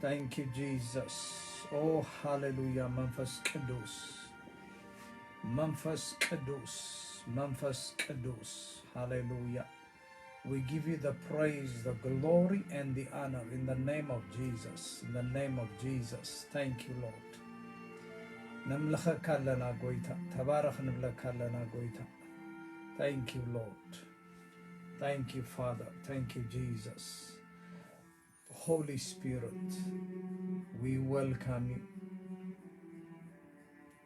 Thank you, Jesus. Oh, ሃሌሉያ። መንፈስ ቅዱስ፣ መንፈስ ቅዱስ፣ መንፈስ ቅዱስ። ሃሌሉያ። We give you the praise, the glory, and the honor in the name of Jesus. In the name of Jesus. Thank you, Lord. ነምልኸካ ኣለና ጎይታ። ተባረኽ ንብለካ ኣለና ጎይታ። Thank you, Lord. Thank you, Father. Thank you, Jesus. Holy Spirit, we welcome you.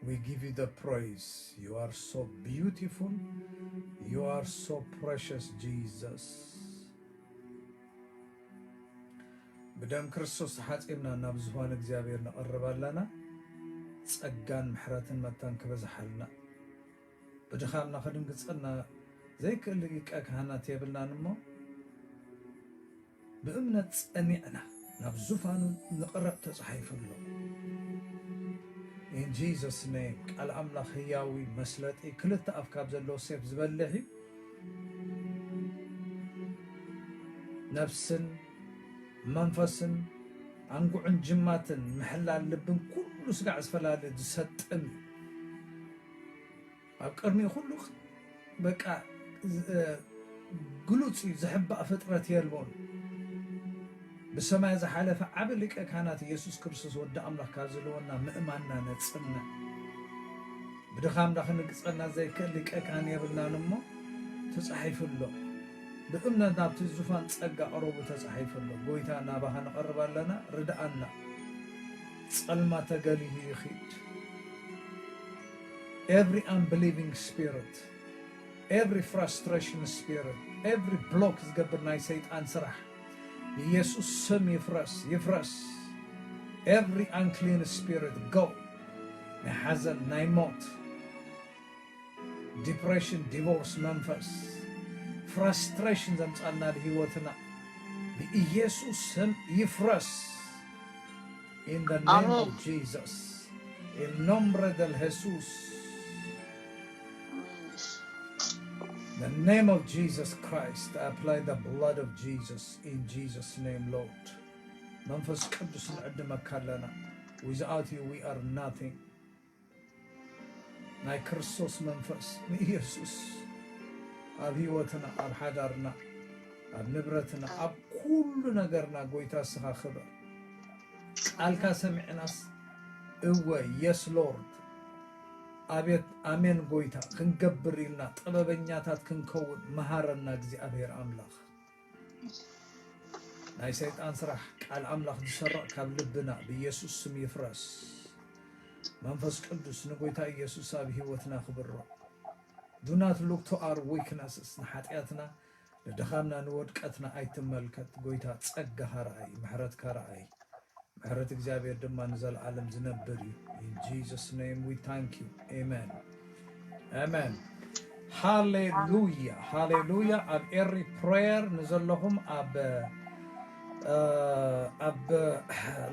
We give you the praise. You are so beautiful. You are so precious, Jesus. ብደም ክርስቶስ ተሓጺብና ናብ ዝፋን እግዚኣብሔር ንቐርብ ኣለና። ጸጋን ምሕረትን መታን ክበዝሓልና። ብድኻምና ክድንግጸና ዘይክእል ሊቀ ካህናት የብልናን እሞ፣ ብእምነት ጸኒዕና ናብ ዙፋኑ ንቕረብ ተጻሒፉ ኣሎ። In Jesus name። ቃል ኣምላኽ ህያዊ መስለጢ፣ ክልተ ኣፍ ካብ ዘለዎ ሴፍ ዝበልሕ እዩ። ነፍስን መንፈስን፣ ኣንጉዕን ጅማትን፣ ምሕላል ልብን ኩሉ ስጋዕ ዝፈላሊ ዝሰጥም እዩ። ኣብ ቅድሚ ኩሉ በቃ ዝ-፣ ግሉጽ እዩ፣ ዝሕባእ ፍጥረት የልቦን። ብሰማይ ዝሓለፈ ዓቢ ሊቀ ካህናት ኢየሱስ ክርስቶስ ወዲ ኣምላኽ ካብ ዘለወና ምእማንና ነጽንዕ። ብድኻምና ክንግጸና ዘይክእል ሊቀ ካህን የብልናን እሞ ተጻሒፉ ኣሎ። ብእምነት ናብቲ ዙፋን ጸጋ ቅረቡ ተጻሒፉ ኣሎ። ጎይታ ናባኻ ንቐርብ ኣለና፣ ርድኣና። ጸልማት ተገሊሁ ይኺድ። Every unbelieving spirit, every frustration spirit, every block ዝገብር ናይ ሰይጣን ስራሕ ብኢየሱስ ስም ይፍረስ፣ ይፍረስ። Every unclean spirit go። ናይ ሓዘን፣ ናይ ሞት፣ depression፣ divorce መንፈስ፣ frustration ዘምጻልና ብህይወትና ብኢየሱስ ስም ይፍረስ። In the name of ኣሜን። Jesus. El nombre del Jesus. The name of Jesus Christ. I apply the blood of Jesus in Jesus' name, Lord. መንፈስ ቅዱስ ንዕድመካ ኣለና። Without you, we are nothing. ናይ ክርስቶስ መንፈስ ንኢየሱስ ኣብ ህይወትና፣ ኣብ ሓዳርና፣ ኣብ ንብረትና፣ ኣብ ኩሉ ነገርና ጎይታ እስኻ ክበር። ቃልካ ሰሚዕናስ እወ፣ የስ ሎርድ፣ ኣቤት ኣሜን ጎይታ ክንገብር ኢልና ጥበበኛታት ክንከውን መሃረና እግዚኣብሔር ኣምላኽ። ናይ ሰይጣን ስራሕ ቃል ኣምላኽ ዝሰርቕ ካብ ልብና ብኢየሱስ ስም ይፍረስ። መንፈስ ቅዱስ ንጎይታ ኢየሱስ ኣብ ህይወትና ክብሮ። Do not look to our weaknesses፣ ንሓጢኣትና ንድኻምና ንወድቀትና ኣይትመልከት። ጎይታ ጸጋኻ ረኣይ፣ ምሕረትካ ረኣይ። ምሕረት እግዚኣብሔር ድማ ንዘለዓለም ዝነብር እዩ። In Jesus name we thank you. Amen. Amen. ሃሌሉያ፣ ሃሌሉያ። ኣብ ኤሪ ፕሬየር ንዘለኹም ኣብ፣ እ፣ ኣብ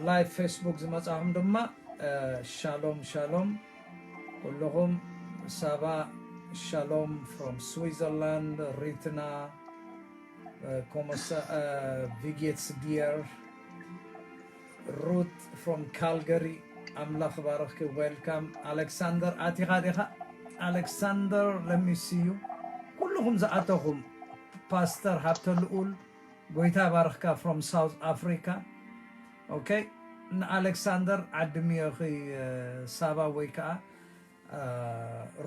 ላይቭ ፌስቡክ ዝመጻኹም ድማ፣ እ፣ ሻሎም፣ ሻሎም። ኩልኹም ሳባ፣ ሻሎም from Switzerland፣ ሪትና፣ እ፣ ኮመሳ፣ እ፣ ቪጌትስ ዲየር፣ ሩት from Calgary፣ ኣምላኽ ባረኽኪ፣ ዌልካም። ኣሌክሳንደር ኣቲኻ ዲኻ? ኣሌክሳንደር፣ let me see you። ኩልኹም ዝኣተኹም፣ ፓስተር ሃብተ ልኡል፣ ጎይታ ባረኽካ from South Africa። ኦኬ፣ ንኣሌክሳንደር ዓድምዮኺ፣ እ፣ ሳባ ወይ ከዓ፣ እ፣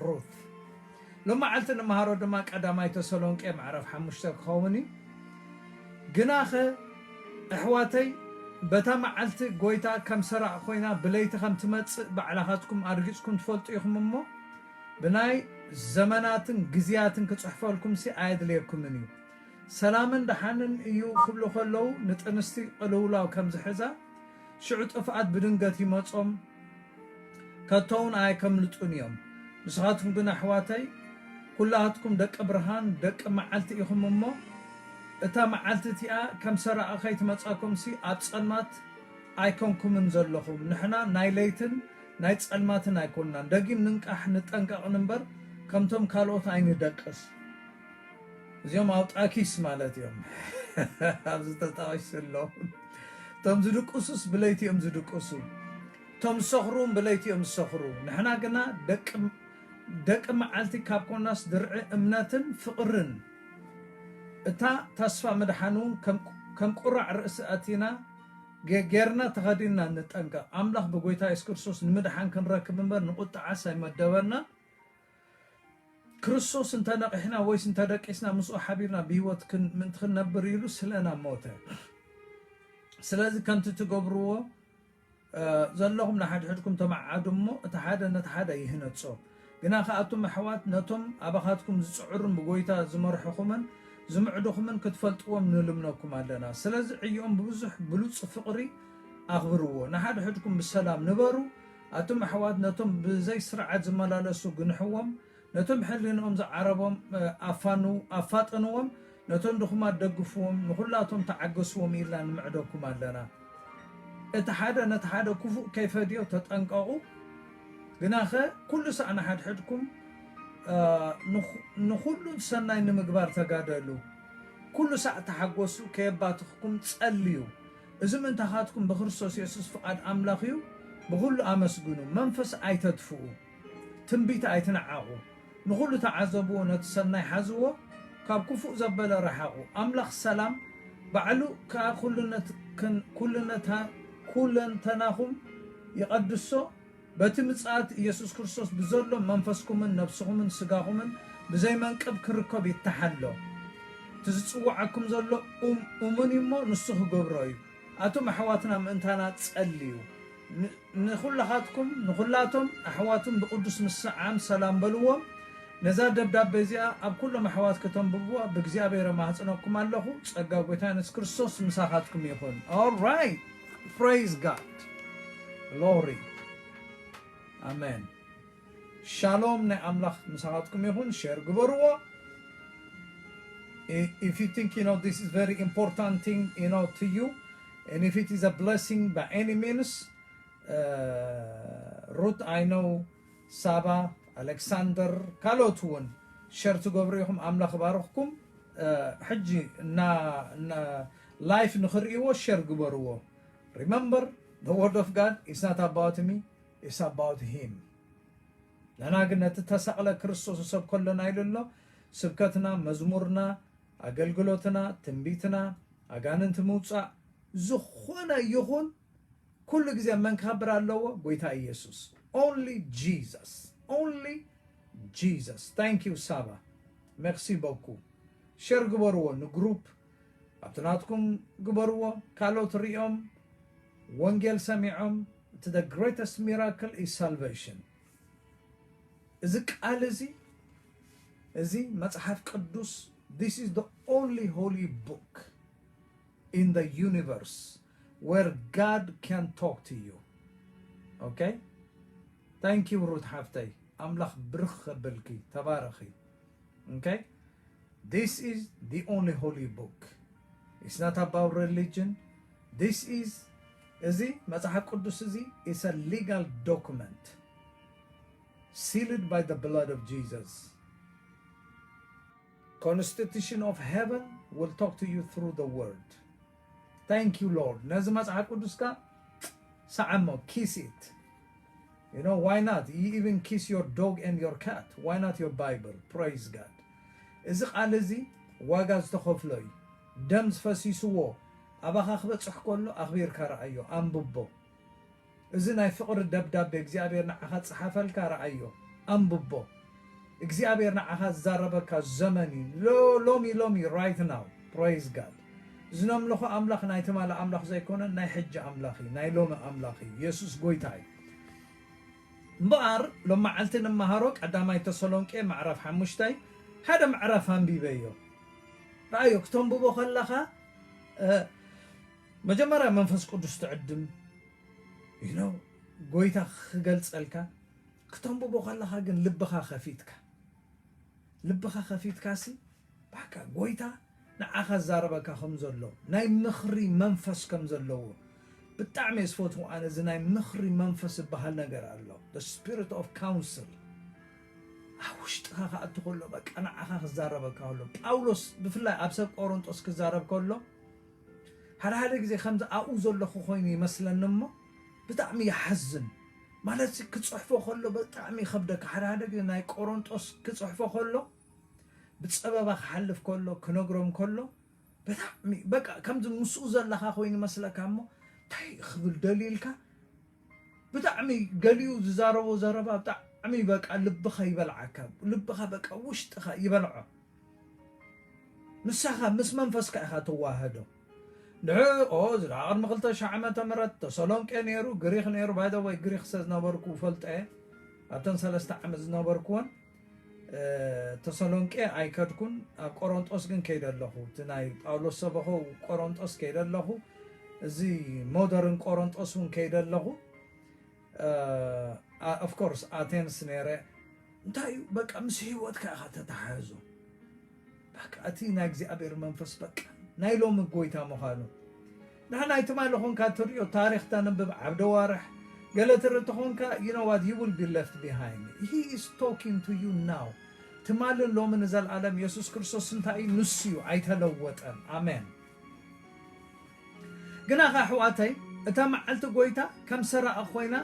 ሩት። ሎማዓልቲ ንመሃሮ ድማ ቀዳማይ ተሰሎንቄ ምዕራፍ ሓሙሽተ ክኸውን እዩ። ግናኸ ኣሕዋተይ፣ በታ መዓልቲ ጎይታ ከም ሰራቕ ኮይና ብለይቲ ከም ትመጽእ ባዕላኻትኩም ኣርጊጽኩም ትፈልጡ ኢኹም እሞ፣ ብናይ ዘመናትን ግዜያትን ክጽሕፈልኩምሲ ኣየድልየኩምን እዩ። ሰላምን ደሓንን እዩ ክብሉ ከለዉ፣ ንጥንስቲ ቅልውላው ከም ዝሕዛ፣ ሽዑ ጥፍኣት ብድንገት ይመጾም፣ ከቶ እውን ኣየከምልጡን እዮም። ንስኻትኩም ግን ኣሕዋተይ፣ ኩላትኩም ደቂ ብርሃን፣ ደቂ መዓልቲ ኢኹም እሞ፣ እታ መዓልቲ እቲኣ ከም ሰራቒ ከይትመጻኩምሲ ኣብ ጸልማት ኣይኮንኩምን ዘለኹም። ንሕና ናይ ለይትን ናይ ጸልማትን ኣይኮንናን። ደጊም ንንቃሕ፣ ንጠንቀቕን እምበር፣ ከምቶም ካልኦት ኣይንደቅስ። እዚኦም ኣውጣኪስ ማለት እዮም። ኣብዚ ተጣቒሱ ኣሎ። እቶም ዝድቅሱስ ብለይቲ እዮም ዝድቅሱ፣ እቶም ዝሰኽሩ እውን ብለይቲ እዮም ዝሰኽሩ። ንሕና ግና ደቂ ደቂ መዓልቲ ካብ ኮናስ ድርዒ እምነትን ፍቕርን እታ ተስፋ ምድሓን እውን ከም ቁራዕ ርእሲ ኣቲና ጌርና ተኸዲንና ንጠንቀቕ። ኣምላኽ ብጎይታ የሱስ ክርስቶስ ንምድሓን ክንረክብ እምበር ንቁጥዓስ ኣይመደበና። ክርስቶስ እንተነቒሕና ወይስ እንተደቂስና ምስኡ ሓቢርና ብህይወት ምእንቲ ክንነብር ኢሉ ስለና ሞተ። ስለዚ ከምቲ ትገብርዎ ዘለኹም ንሓድሕድኩም ተመዓዓዱ እሞ እቲ ሓደ ነቲ ሓደ ይህነጾ። ግና ከኣቱም ኣሕዋት ነቶም ኣባኻትኩም ዝጽዕሩን ብጎይታ ዝመርሕኹምን ዝምዕዱኹምን ክትፈልጥዎም ንልምነኩም ኣለና። ስለዚ ዕይኦም ብብዙሕ ብሉጽ ፍቕሪ ኣኽብርዎ። ንሓድሕድኩም ብሰላም ንበሩ። ኣቱም ኣሕዋት ነቶም ብዘይ ስርዓት ዝመላለሱ ግንሕዎም። ነቶም ሕሊንኦም ዝዓረቦም ኣፋኑ ኣፋጥንዎም፣ ነቶም ድኹማት ደግፍዎም፣ ንኹላቶም ተዓገስዎም ኢልና ንምዕደኩም ኣለና። እቲ ሓደ ነቲ ሓደ ክፉእ ከይፈድዮ ተጠንቀቑ። ግናኸ ኩሉ ሳዕ ንሓድሕድኩም ንኹሉ ሰናይ ንምግባር ተጋደሉ። ኩሉ ሳዕ ተሓጎሱ፣ ከየባትኽኩም ጸልዩ። እዚ ምእንታኻትኩም ብክርስቶስ የሱስ ፍቓድ ኣምላኽ እዩ። ብኹሉ ኣመስግኑ፣ መንፈስ ኣይተጥፍኡ። ትንቢት ኣይትንዓቑ። ንኹሉ ተዓዘብዎ፣ ነቲ ሰናይ ሓዝዎ፣ ካብ ክፉእ ዘበለ ረሓቑ። ኣምላኽ ሰላም ባዕሉ ከኣ ኩለንተናኹም ይቐድሶ፣ በቲ ምጽኣት ኢየሱስ ክርስቶስ ብዘሎ መንፈስኩምን ነፍስኹምን ስጋኹምን ብዘይ መንቅብ ክርከብ ይተሓሎ። እቲ ዝጽውዓኩም ዘሎ እሙን እዩሞ ንሱ ክገብሮ እዩ። ኣቱም ኣሕዋትና ምእንታና ጸልዩ። ንኹላኻትኩም ንኹላቶም ኣሕዋቱን ብቕዱስ ምስዓም ሰላም በልዎም። ነዛ ደብዳቤ እዚኣ ኣብ ኩሎም ኣሕዋት ከተንብብዋ ብእግዚኣብሔር እማህጽነኩም ኣለኹ። ጸጋ ጎይታ የሱስ ክርስቶስ ምሳኻትኩም ይኹን። Alright, praise God, glory, ኣሜን። ሻሎም ናይ ኣምላኽ ምሳኻትኩም ይኹን። ሸር ግበርዎ። If you think, you know, this is very important thing, you know, to you, and if it is a blessing by any means, ሩት፣ I know, ሳባ፣ ኣሌክሳንደር፣ ካልኦት እውን ሸር ትገብሩ ኢኹም። ኣምላኽ ባርኽኩም። ሕጂ እና live ንኽርእይዎ ሸር ግበርዎ። Remember, the word of God is not about me, it's about him. ንሕና ግን ነቲ ተሰቕለ ክርስቶስ ንሰብከ ኣሎና ኢሉ ኣሎ። ስብከትና፣ መዝሙርና፣ ኣገልግሎትና፣ ትንቢትና፣ ኣጋንንቲ ምውጻእ፣ ዝኾነ ይኹን ኩሉ ግዜ መን ክኸብር ኣለዎ? ጎይታ ኢየሱስ። Only Jesus, only Jesus. Thank you ሳባ። Merci beaucoup. ሸር ግበርዎ ንግሩፕ ኣብቲ ናትኩም ግበርዎ። ካልኦት ሪኦም ወንጌል ሰሚዖም። እቲ the greatest miracle is salvation። እዚ ቃል እዚ እዚ መጽሓፍ ቅዱስ this is the only holy book in the universe where God can talk to you. Okay? Thank you ሩት ሓፍተይ። ኣምላኽ ብርኽ ከብልኪ። ተባረኺ። Okay? This is the only holy book. It's not about religion. This is እዚ መጽሓፍ ቅዱስ እዚ is a legal document sealed by the blood of Jesus. Constitution of heaven will talk to you through the word. Thank you, Lord. ነዚ መጽሓፍ ቅዱስካ ሰዓሞ፣ kiss it. You know, why not? You even kiss your dog and your cat. Why not your Bible? Praise God. እዚ ቃል እዚ ዋጋ ዝተኸፍሎ እዩ። ደም ዝፈሲስዎ ኣባኻ ክበጽሕ ከሎ ኣኽቢርካ ረኣዮ፣ ኣንብቦ። እዚ ናይ ፍቕሪ ደብዳቤ እግዚኣብሔር ንዓኻ ዝጸሓፈልካ ረኣዮ፣ ኣንብቦ። እግዚኣብሔር ንዓኻ ዝዛረበካ ዘመን እዩ። ሎ-፣ ሎሚ፣ ሎሚ፣ right now. Praise God. እዚ ነምልኾ ኣምላኽ ናይ ትማሊ ኣምላኽ ዘይኮነ፣ ናይ ሕጂ ኣምላኽ እዩ፣ ናይ ሎሚ ኣምላኽ እዩ። የሱስ ጎይታ እዩ። እምበኣር ሎም መዓልቲ ንመሃሮ ቀዳማይ ተሰሎንቄ ምዕራፍ ሓሙሽተ ሓደ ምዕራፍ ኣንቢበዮ። ረኣዮ፣ ክተንብቦ ከለኻ፣ እ፣ መጀመርያ መንፈስ ቅዱስ ትዕድም፣ you know፣ ጎይታ ክገልጸልካ፣ ክተንብቦ ከለኻ ግን ልብኻ ከፊትካ፣ ልብኻ ከፊትካሲ፣ ባካ ጎይታ ንዓኻ ዝዛረበካ ከም ዘሎ፣ ናይ ምኽሪ መንፈስ ከም ዘለዎ ብጣዕሚ እየ ዝፈትዎ። ኣነ እዚ ናይ ምኽሪ መንፈስ ዝበሃል ነገር ኣሎ፣ the spirit of counsel፣ ኣብ ውሽጥኻ ክኣቱ ከሎ፣ በቃ ንዓኻ ክዛረበካ ከሎ። ጳውሎስ ብፍላይ ኣብ ሰብ ቆሮንጦስ ክዛረብ ከሎ፣ ሓደ ሓደ ግዜ ከምዚ ኣብኡ ዘለኹ ኮይኑ ይመስለኒ እሞ ብጣዕሚ ይሓዝን። ማለት ሲ ክጽሕፎ ከሎ ብጣዕሚ ይኸብደካ። ሓደ ሓደ ግዜ ናይ ቆሮንጦስ ክጽሕፎ ከሎ ብጸበባ ክሓልፍ ከሎ ክነግሮም ከሎ ብጣዕሚ በቃ ከምዚ ምስኡ ዘለኻ ኮይኑ ይመስለካ እሞ እንታይ ክብል ደልዩ ኢልካ ብጣዕሚ ገሊኡ ዝዛረቦ ዘረባ ብጣዕሚ በቃ ልብኻ ይበልዓካ፣ ልብኻ በቃ ውሽጥኻ ይበልዖ። ንሳኻ ምስ መንፈስካ ኢኻ ትዋሃዶ። ድሕር ኦ እዚ ደኣ ቅድሚ ክልተ ሺሕ ዓመተ ምህረት ተሰሎንቄ ነይሩ፣ ግሪኽ ነይሩ። ባይ ዘ ወይ ግሪኽ ስለ ዝነበርኩ እፈልጦ እየ። ኣብተን ሰለስተ ዓመት ዝነበርኩወን ተሰሎንቄ ኣይከድኩን። ኣብ ቆሮንጦስ ግን ከይደ ኣለኹ። እቲ ናይ ጳውሎስ ሰበኾ ቆሮንጦስ ከይደ ኣለኹ። እዚ ሞደርን ቆሮንጦስ እውን ከይደ ኣለኹ። ኦፍኮርስ ኣቴንስ ነይረ። እንታይ እዩ በቃ ምስ ህይወትካ ኢኻ ተተሓሕዞ። በቃ እቲ ናይ እግዚኣብሔር መንፈስ በቃ ናይ ሎሚ ጎይታ ምዃኑ። ንሕና ናይ ትማሊ ኾንካ ትሪኦ ታሪኽ ተንብብ ዓብደ ዋርሕ ገለ ትርኢ ተኾንካ you know what you will be left behind. He is talking to you now. ትማልን ሎሚ ንዘለኣለም የሱስ ክርስቶስ እንታይ እዩ ንሱ እዩ ኣይተለወጠን። ኣሜን። ግና ኸ ኣሕዋተይ እታ መዓልቲ ጎይታ ከም ሰራቒ ኮይና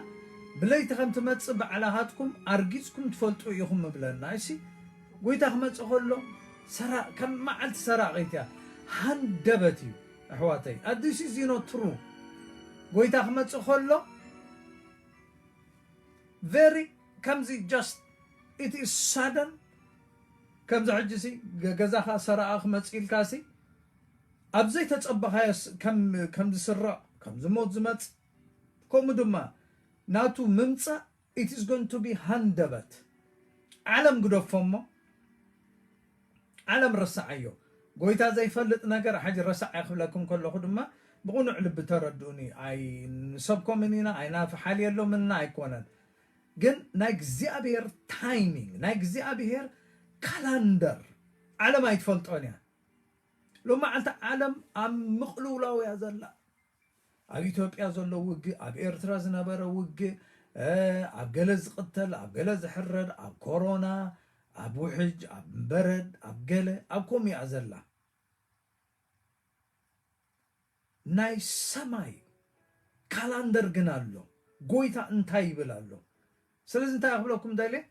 ብለይቲ ከም ትመጽእ ባዕላኻትኩም ኣርጊጽኩም ትፈልጡ ኢኹም እብለና። እሺ ጎይታ ክመጽእ ከሎ ሰራ ከም መዓልቲ ሰራቒት እያ። ሃንደበት እዩ ኣሕዋተይ ኣዲስ is not true። ጎይታ ክመጽእ ከሎ very ከምዚ just it is sudden። ከምዚ ሕጂ ሲ ገ- ገዛኻ ሰራቒ ክመጽእ ኢልካ ሲ ኣብ ዘይተጸበኻዮ ከም ከም ዝስረቕ ከም ዝሞት ዝመጽእ ከምኡ ድማ ናቱ ምምጻእ it is going to be ሃንደበት። ዓለም ግደፎ እሞ ዓለም ረስዓዮ። ጎይታ ዘይፈልጥ ነገር ሓጂ ረሳዕ ክብለኩም ከለኹ ድማ ብቕኑዕ ልቢ ተረድኡኒ። ኣይንሰብኮምን ኢና ኣይናፍሓልየሎምና ኣይኮነን። ግን ናይ እግዚኣብሔር ታይሚንግ ናይ እግዚኣብሔር ካላንደር ዓለም ኣይትፈልጦን እያ። ሎማዓልቲ ዓለም ኣብ ምቕልውላው እያ ዘላ። ኣብ ኢትዮጵያ ዘሎ ውግእ፣ ኣብ ኤርትራ ዝነበረ ውግእ፣ ኣብ ገለ ዝቕተል፣ ኣብ ገለ ዝሕረድ፣ ኣብ ኮሮና፣ ኣብ ውሕጅ፣ ኣብ በረድ፣ ኣብ ገለ ኣብ ከምኡ እያ ዘላ። ናይ ሰማይ ካላንደር ግን ኣሎ። ጎይታ እንታይ ይብል ኣሎ? ስለዚ እንታይ ክብለኩም ደልየ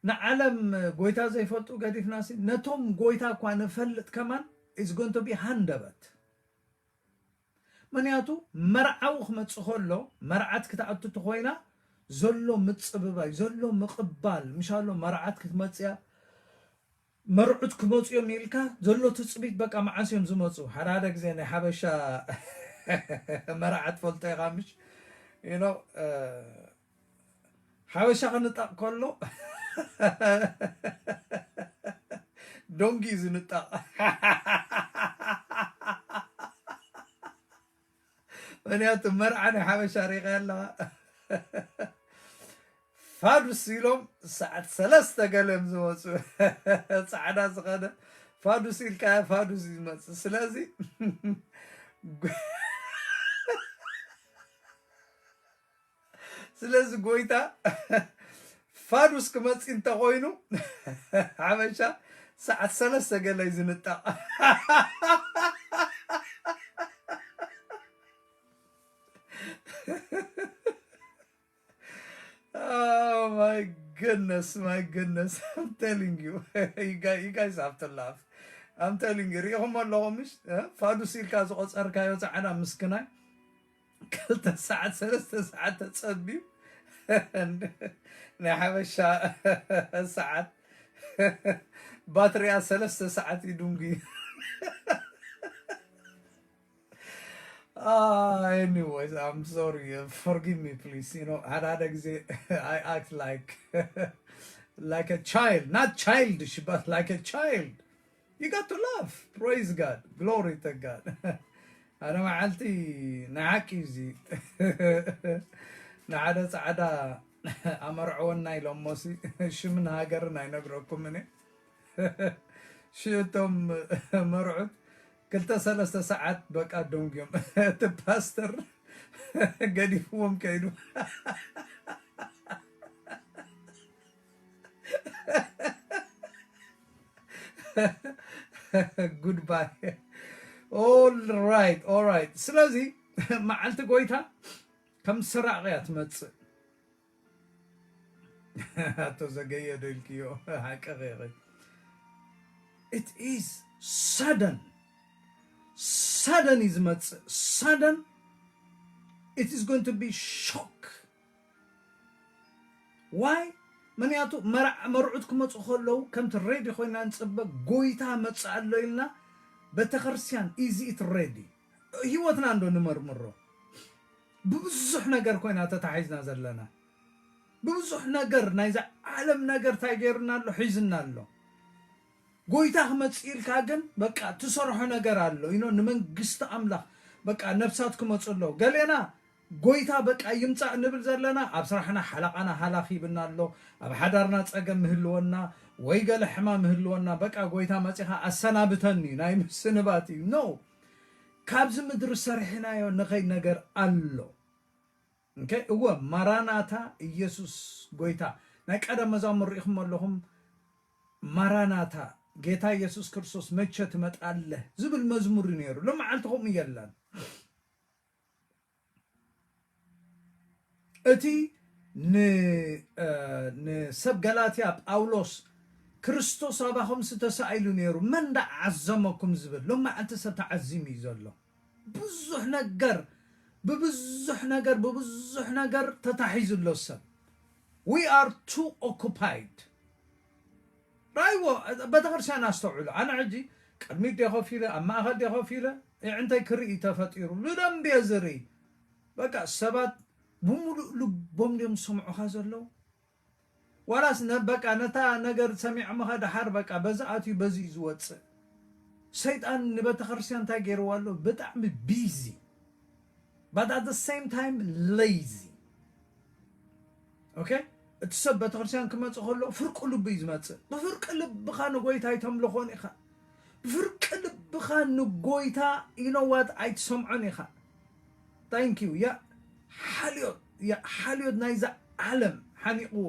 ንዓለም ጎይታ ዘይፈልጡ ገዲፍናሲ ነቶም ጎይታ እኳ ንፈልጥ ከማን is going to be ሃንደበት። ምክንያቱ መርዓዊ ክመጽእ ከሎ መርዓት ክትኣቱ ተኮይና ዘሎ ምጽብባይ ዘሎ ምቕባል ምሻሎ መርዓት ክትመጽያ መርዑት ክመጹ እዮም ኢልካ ዘሎ ትጽቢት በቃ መዓስ እዮም ዝመጹ። ሓደ ሓደ ግዜ ናይ ሓበሻ መርዓ ትፈልጦ ኢኻ ምሽ you know ሓበሻ ክንጣቕ ከሎ ዶንጊ እዩ ዝንጣቕ። ምክንያቱ መርዓ ናይ ሓበሻ ሪቐ ኣለኻ ፋዱስ ኢሎም ሰዓት ሰለስተ ገለ እዮም ዝመፁ። ፃዕዳ ዝኸደ ፋዱስ ኢልካ ፋዱስ እዩ ዝመፅእ። ስለዚ ስለዚ ጎይታ ፋዱስ ክመፅእ እንተኾይኑ ሓበሻ ሰዓት ሰለስተ ገለ እዩ ዝንጣቕ። Oh my goodness, my goodness. I'm telling you. You guys, you guys have to laugh. I'm telling you. ሪኢኹም ኣለኹም ምሽ ፋዱስ ኢልካ ዝቆፀርካዮ ፃዕዳ ምስክናይ ክልተ ሰዓት ሰለስተ ሰዓት ተፀብዩ ናይ ሓበሻ ሰዓት ባትሪያ ሰለስተ ሰዓት ይድንጉ። Ah, anyways, I'm sorry. Uh, forgive me, please. You know, had had exe- I act like like a child, not childish, but like a child. You got to laugh. Praise God. Glory to God. ኣነ መዓልቲ ንሓቂ እዚ ንሓደ ፃዕዳ ኣመርዕወና ኢሎሞሲ ሽምን ሃገርን ኣይነግረኩምን እየ። ሽእቶም መርዑት ክልተ ሰለስተ ሰዓት በቃ ደንጉዮም እቲ ፓስተር ገዲፍዎም ከይዱ። Goodbye. All right, all right. ስለዚ መዓልቲ ጎይታ ከም ሰራቕ እያ ትመጽእ። ኣቶ ዘገየ ዶ ኢልክዮ? ሓቅኺ ኢኺ። It is sudden. Sudden እዩ ዝመጽእ። Sudden. It is going to be shock. Why? ምክንያቱ መርዓ መርዑት ክመፁ ከለዉ ከምቲ ሬዲ ኮይና ንፅበ ጎይታ መፅእ ኣሎ ኢልና ቤተክርስትያን is it ready? ህይወትና እንዶ ንመርምሮ። ብብዙሕ ነገር ኮይና ተታሒዝና ዘለና። ብብዙሕ ነገር ናይዛ ዓለም ነገር እንታይ ገይሩና ኣሎ? ሒዝና ኣሎ። ጎይታ ክመጽእ ኢልካ ግን በቃ ትሰርሖ ነገር ኣሎ ኢኖ ንመንግስቲ ኣምላኽ በቃ ነፍሳት ክመጹ ኣለዉ። ገሌና ጎይታ በቃ ይምጻእ ንብል ዘለና ኣብ ስራሕና ሓለቓና ሃላኽ ይብና ኣሎ፣ ኣብ ሓዳርና ጸገም ምህልወና ወይ ገለ ሕማም ምህልወና በቃ ጎይታ መጺኻ ኣሰናብተኒ ናይ ምስንባት እዩ። ኖ፣ ካብዚ ምድሪ ሰሪሕናዮ ንኸይድ ነገር ኣሎ። እወ፣ ማራናታ፣ ኢየሱስ ጎይታ። ናይ ቀደም መዛሙር ርኢኹም ኣለኹም። ማራናታ፣ ጌታ ኢየሱስ ክርስቶስ መቸ ትመጣለህ ዝብል መዝሙር እዩ ነይሩ። ሎመዓልቲ ከምኡ የለን። እቲ ንሰብ ገላትያ ጳውሎስ ክርስቶስ ኣባኹምሲ ተሳኢሉ ነይሩ፣ መን ደኣ ዓዘመኩም ዝብል ሎመዓልቲ ሰብ ተዓዚሙ እዩ ዘሎ። ብዙሕ ነገር ብብዙሕ ነገር ብብዙሕ ነገር ተታሒዙ ኣሎ ሰብ። We are too occupied። ራይዎ ቤተክርስትያን ኣስተውዕሉ። ኣነ ሕጂ ቅድሚት ደ ኮፍ ኢለ ኣብ ማእኸል ደ ኮፍ ኢለ እንታይ ክርኢ ተፈጢሩ ብደንብ እየ ዝርኢ። በቃ ሰባት ብምሉእ ልቦም ድዮም ዝሰምዑኻ ዘለዉ? ዋላስ ነ- በቃ ነታ ነገር ሰሚዖምኻ ደሓር በቃ በዚ ኣትዩ በዚ እዩ ዝወፅእ። ሰይጣን ንቤተክርስትያን እንታይ ገይርዋ ኣሎ? ብጣዕሚ busy but at the same time lazy። ኦኬ፣ እቲ ሰብ ቤተክርስትያን ክመፅእ ከሎ ፍርቂ ልቡ እዩ ዝመፅእ። ብፍርቂ ልብኻ ንጎይታ ኣይተምልኾን ኢኻ። ብፍርቂ ልብኻ ንጎይታ ኢኖዋት ኣይትሰምዖን ኢኻ። ታንኪዩ። ያ ሓልዮት፣ ያ ሓልዮት ናይዛ ዓለም ሓኒቕዎ።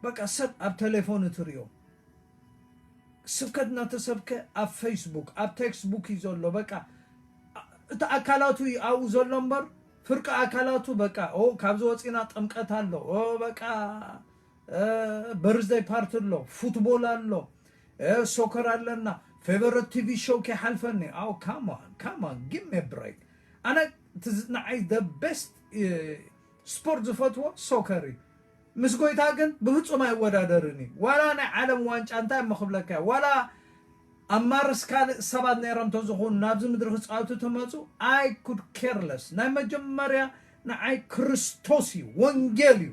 በቃ ሰብ ኣብ ቴሌፎን እትሪኦ ስብከት እናተሰብከ ኣብ ፌስቡክ ኣብ ቴክስቡክ እዩ ዘሎ። በቃ እቲ ኣካላቱ እዩ ኣብኡ ዘሎ እምበር ፍርቂ ኣካላቱ በቃ ኦ ካብዚ ወፂና ጥምቀት ኣሎ ኦ በቃ በርዝደይ ፓርቲ ኣሎ ፉትቦል ኣሎ ሶከር ኣለና ፌቨረት ቲቪ ሾው ከይሓልፈኒ ኣው come on come on give me break ኣነ ንዓይ the best ስፖርት ዝፈትዎ ሶከር እዩ ምስ ጎይታ ግን ብፍፁም ኣይወዳደርን እዩ ዋላ ናይ ዓለም ዋንጫ እንታይ እሞ ክብለካ ዋላ ኣብ ማርስ ካልእ ሰባት ነይሮም ተዝኾኑ ናብዚ ምድሪ ክፃወቱ ተመፁ I could care less ናይ መጀመርያ ንዓይ ክርስቶስ እዩ ወንጌል እዩ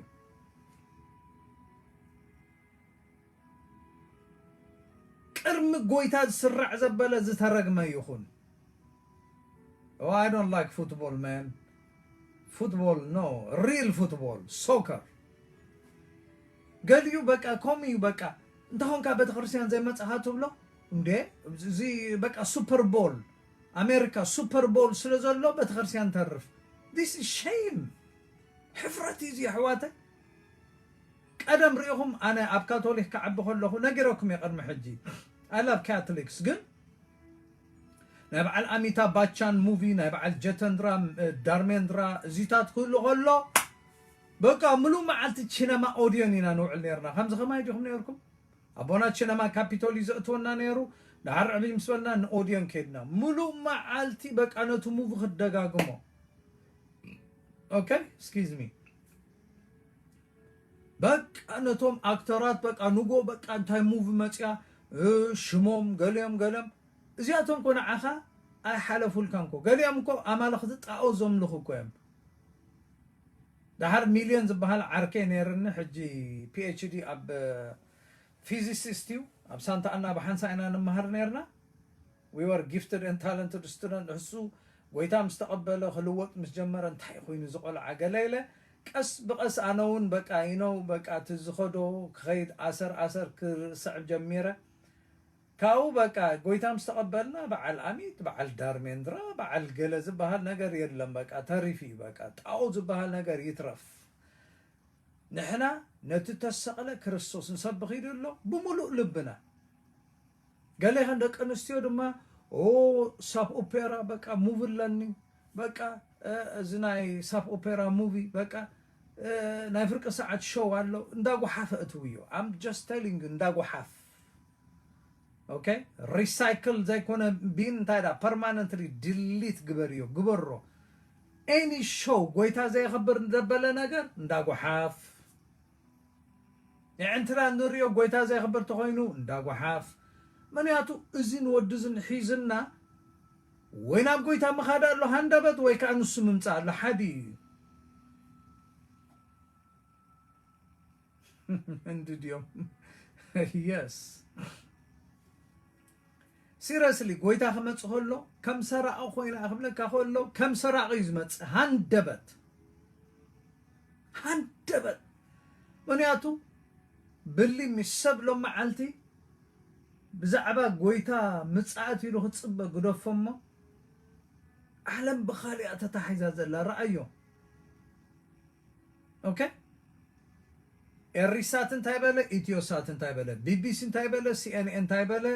ቅድሚ ጎይታ ዝስራዕ ዘበለ ዝተረግመ ይኹን Oh, I don't like football, man. Football, no. Real football, soccer. ገሊኡ በቃ ከምኡ እዩ በቃ እንተኾንካ ቤተክርስትያን ዘይመፅኻ ትብሎ እንዴ እዚ በቃ ሱፐር ቦል ኣሜሪካ ሱፐር ቦል ስለ ዘሎ ቤተክርስትያን ተርፍ this is shame ሕፍረት እዩ እዚ ኣሕዋተይ ቀደም ርኢኹም ኣነ ኣብ ካቶሊክ ክዓቢ ከለኹ ነጊረኩም እየ ቅድሚ ሕጂ I love Catholics ግን ናይ በዓል ኣሚታ ባቻን ሙቪ ናይ በዓል ጀተንድራ ዳርሜንድራ እዚታት ክህሉ ከሎ በቃ ምሉእ መዓልቲ ቺነማ ኦድዮን ኢና ንውዕል ነርና ከምዚ ከማይ ዲኹም ነርኩም ኣቦና ቺነማ ካፒቶል እዩ ዘእትወና ነይሩ ደሓር ዕብይ ምስ በልና ንኦድዮን ከድና ምሉእ መዓልቲ በቃ ነቲ ሙቪ ክደጋግሞ okay excuse me በቃ ነቶም ኣክተራት በቃ ንጎ በቃ እንታይ ሙቪ መፅያ ሽሞም ገሊኦም ገሊኦም እዚኣቶም ኮ ንዓኻ ኣይሓለፉልካን ኮ ገሊኦም እኮ ኣማልኽቲ ጣኦት ዘምልኹ እኮ እዮም ደሓር ሚልዮን ዝበሃል ዓርከይ ነይርኒ ሕጂ ፒኤችዲ ኣብ ፊዚሲስት እዩ ኣብ ሳንታ ኣና ብሓንሳ ኢና ንመሃር ነርና we were gifted and talented student እሱ ጎይታ ምስ ተቐበለ ክልወጥ ምስ ጀመረ እንታይ ኮይኑ ዝቆልዓ ገለ ኢለ ቀስ ብቐስ ኣነ እውን በቃ you know በቃ እቲ ዝኸዶ ክኸይድ ኣሰር ኣሰር ክስዕብ ጀሚረ ካብኡ በቃ ጎይታ ምስ ተቐበልና በዓል ኣሚት በዓል ዳርሜንድራ በዓል ገለ ዝበሃል ነገር የለን በቃ ተሪፉ እዩ በቃ ጣኦት ዝበሃል ነገር ይትረፍ ንሕና ነቲ ተሰቕለ ክርስቶስ ንሰብኽ ኢሉ ኣሎ ብምሉእ ልብና ገሌኸን ደቂ ኣንስትዮ ድማ ኦ፣ ሳፕ ኦፔራ በቃ ሙቪ ኣለኒ፣ በቃ፣ እ፣ እዚ ናይ ሳፕ ኦፔራ ሙቪ በቃ፣ እ፣ ናይ ፍርቂ ሰዓት ሾው ኣሎ፣ እንዳጓሓፈ እትውዮ። I'm just telling you፣ እንዳጓሓፍ። ኦኬ? ሪሳይክል ዘይኮነ ቢን እንታይ ዳ፣ ፐርማነንትሊ ዲሊት ግበርዮ፣ ግበሮ። ኤኒ ሾው ጎይታ ዘየኽብር ዘበለ ነገር እንዳጓሓፍ። የዕንትና እንሪኦ ጎይታ ዘየኽብር ተኾይኑ እንዳጓሓፍ። ምኽንያቱ እዚ ንወዲ እዚ ሒዝና ወይ ናብ ጎይታ ምኻድ ኣሎ ሃንደበት ወይ ከዓ ንሱ ምምፃእ ኣሎ፣ ሓደ እዩ። እንዲ ድዮም? የስ። ሲረስሊ ጎይታ ክመጽእ ከሎ ከም ሰራቒ ኮይና ክብለካ ከሎ ከም ሰራቒ እዩ ዝመጽእ። ሃንደበት፣ ሃንደበት። ምኽንያቱ ብሊ ምስ ሰብ ሎም መዓልቲ ብዛዕባ ጎይታ ምጽኣት ኢሉ ክጽበ ግደፎ እሞ፣ ዓለም ብኻሊኣ ተታሒዛ ዘላ ረኣዮ። ኦኬ? ኤሪሳት እንታይ በለ? ኢትዮሳት እንታይ በለ? ቢቢሲ እንታይ በለ? ሲኤንኤን እንታይ በለ?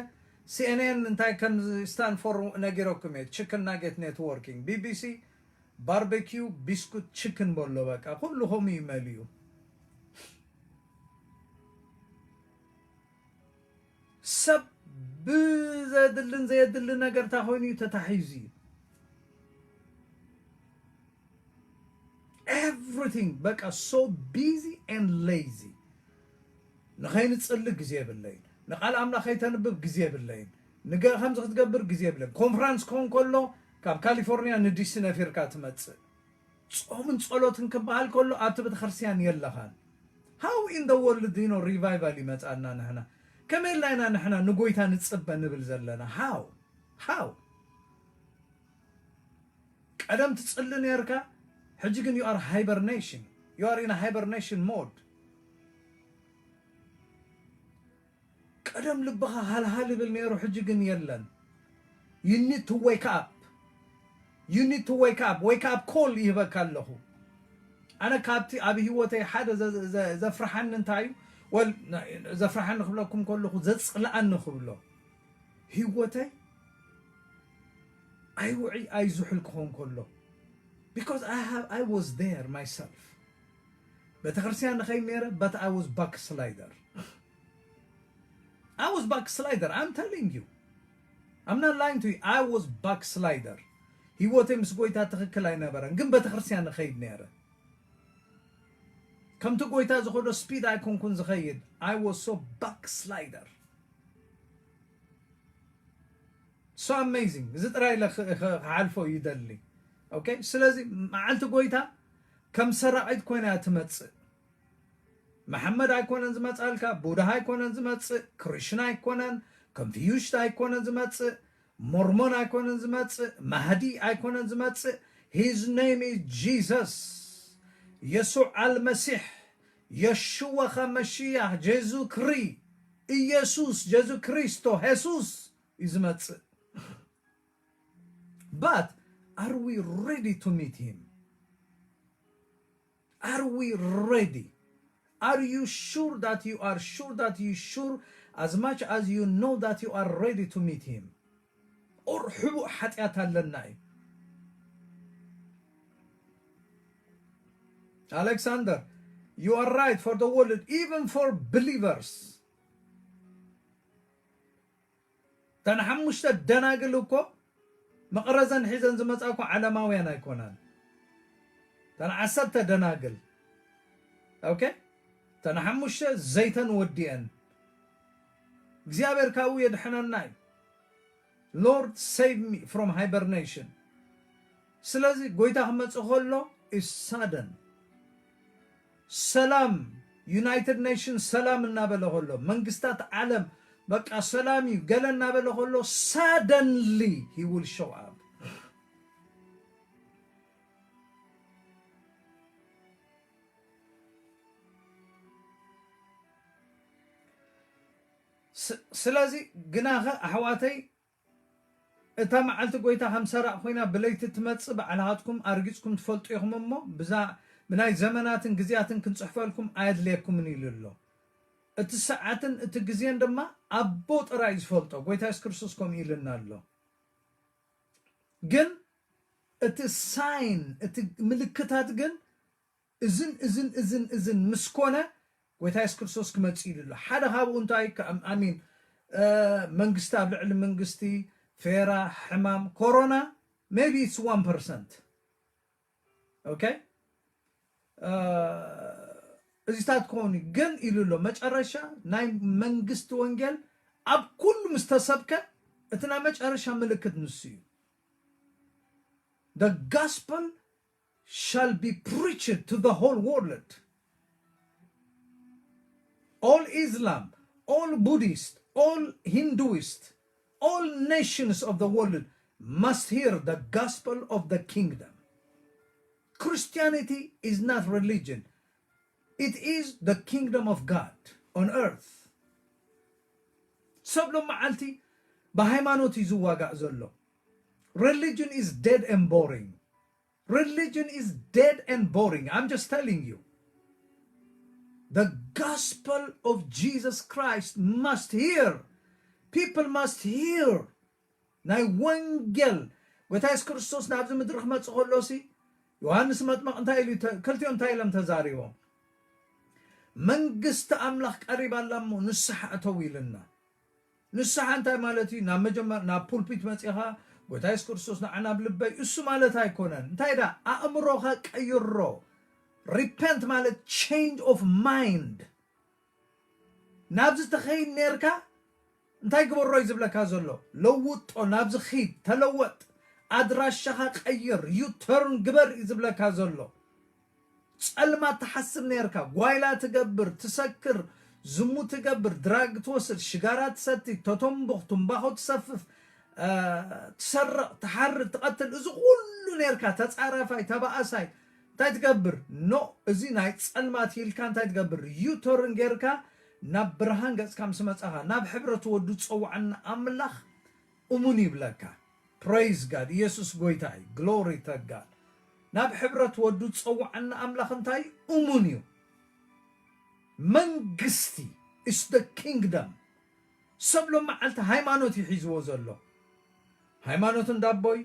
ሲኤንኤን እንታይ ከም ስታንድ ፎር ነጊረኩም እየ። ቺክን ናጌት ኔትወርኪንግ። ቢቢሲ ባርቤኪው ቢስኩት ቺክን በሎ። በቃ ኩሉ ከምኡ እዩ መሊኡ። ሰብ ብዘድልን ዘየድልን ነገር እንታይ ኮይኑ እዩ ተታሒዙ እዩ። Everything በቃ so busy and lazy። ንኸይንጽሊ ግዜ የብለይን፣ ንቃል ኣምላኽ ከይተንብብ ግዜ የብለይን፣ ንገ ከምዚ ክትገብር ግዜ የብለይን። ኮንፈራንስ ክኸውን ከሎ ካብ ካሊፎርኒያ ንዲሲ ነፊርካ ትመጽእ። ጾምን ጸሎትን ክበሃል ከሎ ኣብቲ ቤተክርስትያን የለኻን። How in the world you know revival ይመጻና ንሕና? ከመይ ኢልና ኢና ንሕና ንጎይታ ንጽበ ንብል ዘለና? How? How? ቀደም ትጽሊ ነርካ፣ ሕጂ ግን you are hibernation. You are in a hibernation mode. ቀደም ልብኻ ሃልሃል ይብል ነይሩ፣ ሕጂ ግን የለን። You need to wake up. You need to wake up. Wake up call ይህበካ ኣለኹ። ኣነ ካብቲ ኣብ ህይወተይ ሓደ ዘ-፣ ዘ-፣ ዘፍርሓኒ እንታይ እዩ? ወል፣ ዘፍርሓኒ ክብለኩም ከለኹ ዘጽልኣኒ ክብሎ። ህይወተይ ኣይውዒ ኣይዝሑል ክኾን ከሎ። Because I have, I was there myself. ቤተክርስትያን ንኸይድ ነይረ፣ but I was backslider. I was backslider. I'm telling you. I'm not lying to you. I was backslider. ህይወተይ ምስ ጎይታ ትኽክል ኣይነበረን፣ ግን ቤተክርስትያን ንኸይድ ነይረ። ከምቲ ጎይታ ዝኸዶ ስፒድ ኣይኮንኩን ዝኸይድ። I was so backslider. So amazing. እዚ ጥራይ ኢለ ክ-፣ ክ-፣ ክሓልፎ ይደሊ። ኦኬ? ስለዚ መዓልቲ ጎይታ ከም ሰራቒት ኮይና እያ ትመጽእ። መሓመድ ኣይኮነን ዝመጻልካ፣ ቡድሃ ኣይኮነን ዝመጽእ፣ ክሪሽና ኣይኮነን፣ ኮንፊዩሽት ኣይኮነን ዝመጽእ፣ ሞርሞን ኣይኮነን ዝመጽእ፣ ማህዲ ኣይኮነን ዝመጽእ። His name is Jesus. የሱዕ ኣልመሲሕ፣ የሽዋ ኻ መሽያህ፣ ጀዙ ክሪ፣ ኢየሱስ፣ ጀዙ ክሪስቶ፣ ሄሱስ እዩ ዝመጽእ። But are we ready to meet him? Are we ready? Are you sure that you are sure that you sure as much as you know that you are ready to meet him? Or ሕቡእ ሓጢኣት ኣለና እዩ። Alexander, you are right for the world, even for believers. እተን ሓሙሽተ ደናግል እኮ መቕረዘን ሒዘን ዝመጻ እኮ ዓለማውያን ኣይኮናን። እተን ዓሰርተ ደናግል፣ ኦኬ፣ እተን ሓሙሽተ ዘይተን ወዲአን። እግዚኣብሔር ካብኡ የድሕነና እዩ። Lord, save me from hibernation. ስለዚ ጎይታ ክመጽእ ከሎ is sudden። ሰላም፣ ዩናይትድ ኔሽንስ ሰላም እናበለ ከሎ፣ መንግስታት ዓለም በቃ ሰላም እዩ ገለ እናበለ ከሎ፣ suddenly he will show up። ስ-፣ ስለዚ ግናኸ ኣሕዋተይ፣ እታ መዓልቲ ጎይታ ከም ሰራቕ ኮይና ብለይቲ ትመጽእ ባዕልኻትኩም ኣርጊጽኩም ትፈልጡ ኢኹም እሞ፣ ብዛ-፣ ብናይ ዘመናትን ግዜያትን ክንጽሕፈልኩም ኣየድልየኩምን ኢሉ ኣሎ። እቲ ሰዓትን እቲ ግዜን ድማ ኣቦ ጥራይ እዩ ዝፈልጦ። ጎይታ የሱስ ክርስቶስ ከምኡ ኢሉና ኣሎ። ግን እቲ ሳይን እቲ ምልክታት ግን እዝን እዝን እዝን እዝን ምስ ኮነ ጎይታ የሱስ ክርስቶስ ክመጽእ ኢሉ ኣሎ። ሓደ ካብኡ እንታይ ከም ኣሚን መንግስቲ ኣብ ልዕሊ መንግስቲ ፌራ ሕማም ኮሮና maybe it's one percent okay እዚታት ክኾኑ ግን ኢሉ ኣሎ። መጨረሻ ናይ መንግስቲ ወንጌል ኣብ ኩሉ ምስ ተሰብከ እቲ ናይ መጨረሻ ምልክት ንሱ እዩ። The gospel shall be preached to the whole world. All Islam, all Buddhist, all Hinduist, all nations of the world must hear the gospel of the kingdom. Christianity is not religion. It is the kingdom of God on earth. ሰብ ሎም መዓልቲ ብሃይማኖት እዩ ዝዋጋእ ዘሎ። Religion is dead and boring. Religion is dead and boring. I'm just telling you. The gospel of Jesus Christ must hear. People must hear. ናይ ወንጌል ጎይታ የሱስ ክርስቶስ ናብዚ ምድሪ ክመጽእ ከሎ ሲ ዮሃንስ መጥመቕ እንታይ ኢሉ ተ- ክልቲኦም እንታይ ኢሎም ተዛሪቦም? መንግስቲ ኣምላኽ ቀሪባ ኣላ እሞ ንስሓ እተው ኢልና። ንስሓ እንታይ ማለት እዩ? ናብ መጀመር ናብ ፑልፒት መጺኻ ጎይታ የሱስ ክርስቶስ ንዓና ኣብ ልበይ እሱ ማለት ኣይኮነን። እንታይ ዳ ኣእምሮኻ ቀይሮ። Repent ማለት change of mind ናብዚ ተኸይድ ነርካ እንታይ ግበሮ እዩ ዝብለካ ዘሎ? ለውጦ፣ ናብዚ ኺድ፣ ተለወጥ፣ ኣድራሻኻ ቀይር፣ ዩተርን ግበር እዩ ዝብለካ ዘሎ። ጸልማት ትሓስብ ነርካ፣ ጓይላ ትገብር፣ ትሰክር፣ ዝሙ ትገብር፣ ድራግ ትወስድ፣ ሽጋራ ትሰቲ፣ ተተንቡኽ፣ ትንባኾ ትሰፍፍ፣ ትሰርቕ፣ ትሓርድ፣ ትቐትል፣ እዚ ኩሉ ነርካ ተጻራፋይ፣ ተባኣሳይ እንታይ ትገብር? ኖ፣ እዚ ናይ ጸልማት ኢልካ እንታይ ትገብር? ዩተርን ጌርካ ናብ ብርሃን ገጽካ ምስ መጻኻ ናብ ሕብረት ወዱ ዝጸውዓና ኣምላኽ እሙን ይብለካ። Praise God። ኢየሱስ ጎይታ እዩ። Glory to God። ናብ ሕብረት ወዱ ዝጸውዓና ኣምላኽ እንታይ እሙን እዩ። መንግስቲ is the kingdom። ሰብ ሎም መዓልቲ ሃይማኖት እዩ ሒዝዎ ዘሎ። ሃይማኖት እንዳቦይ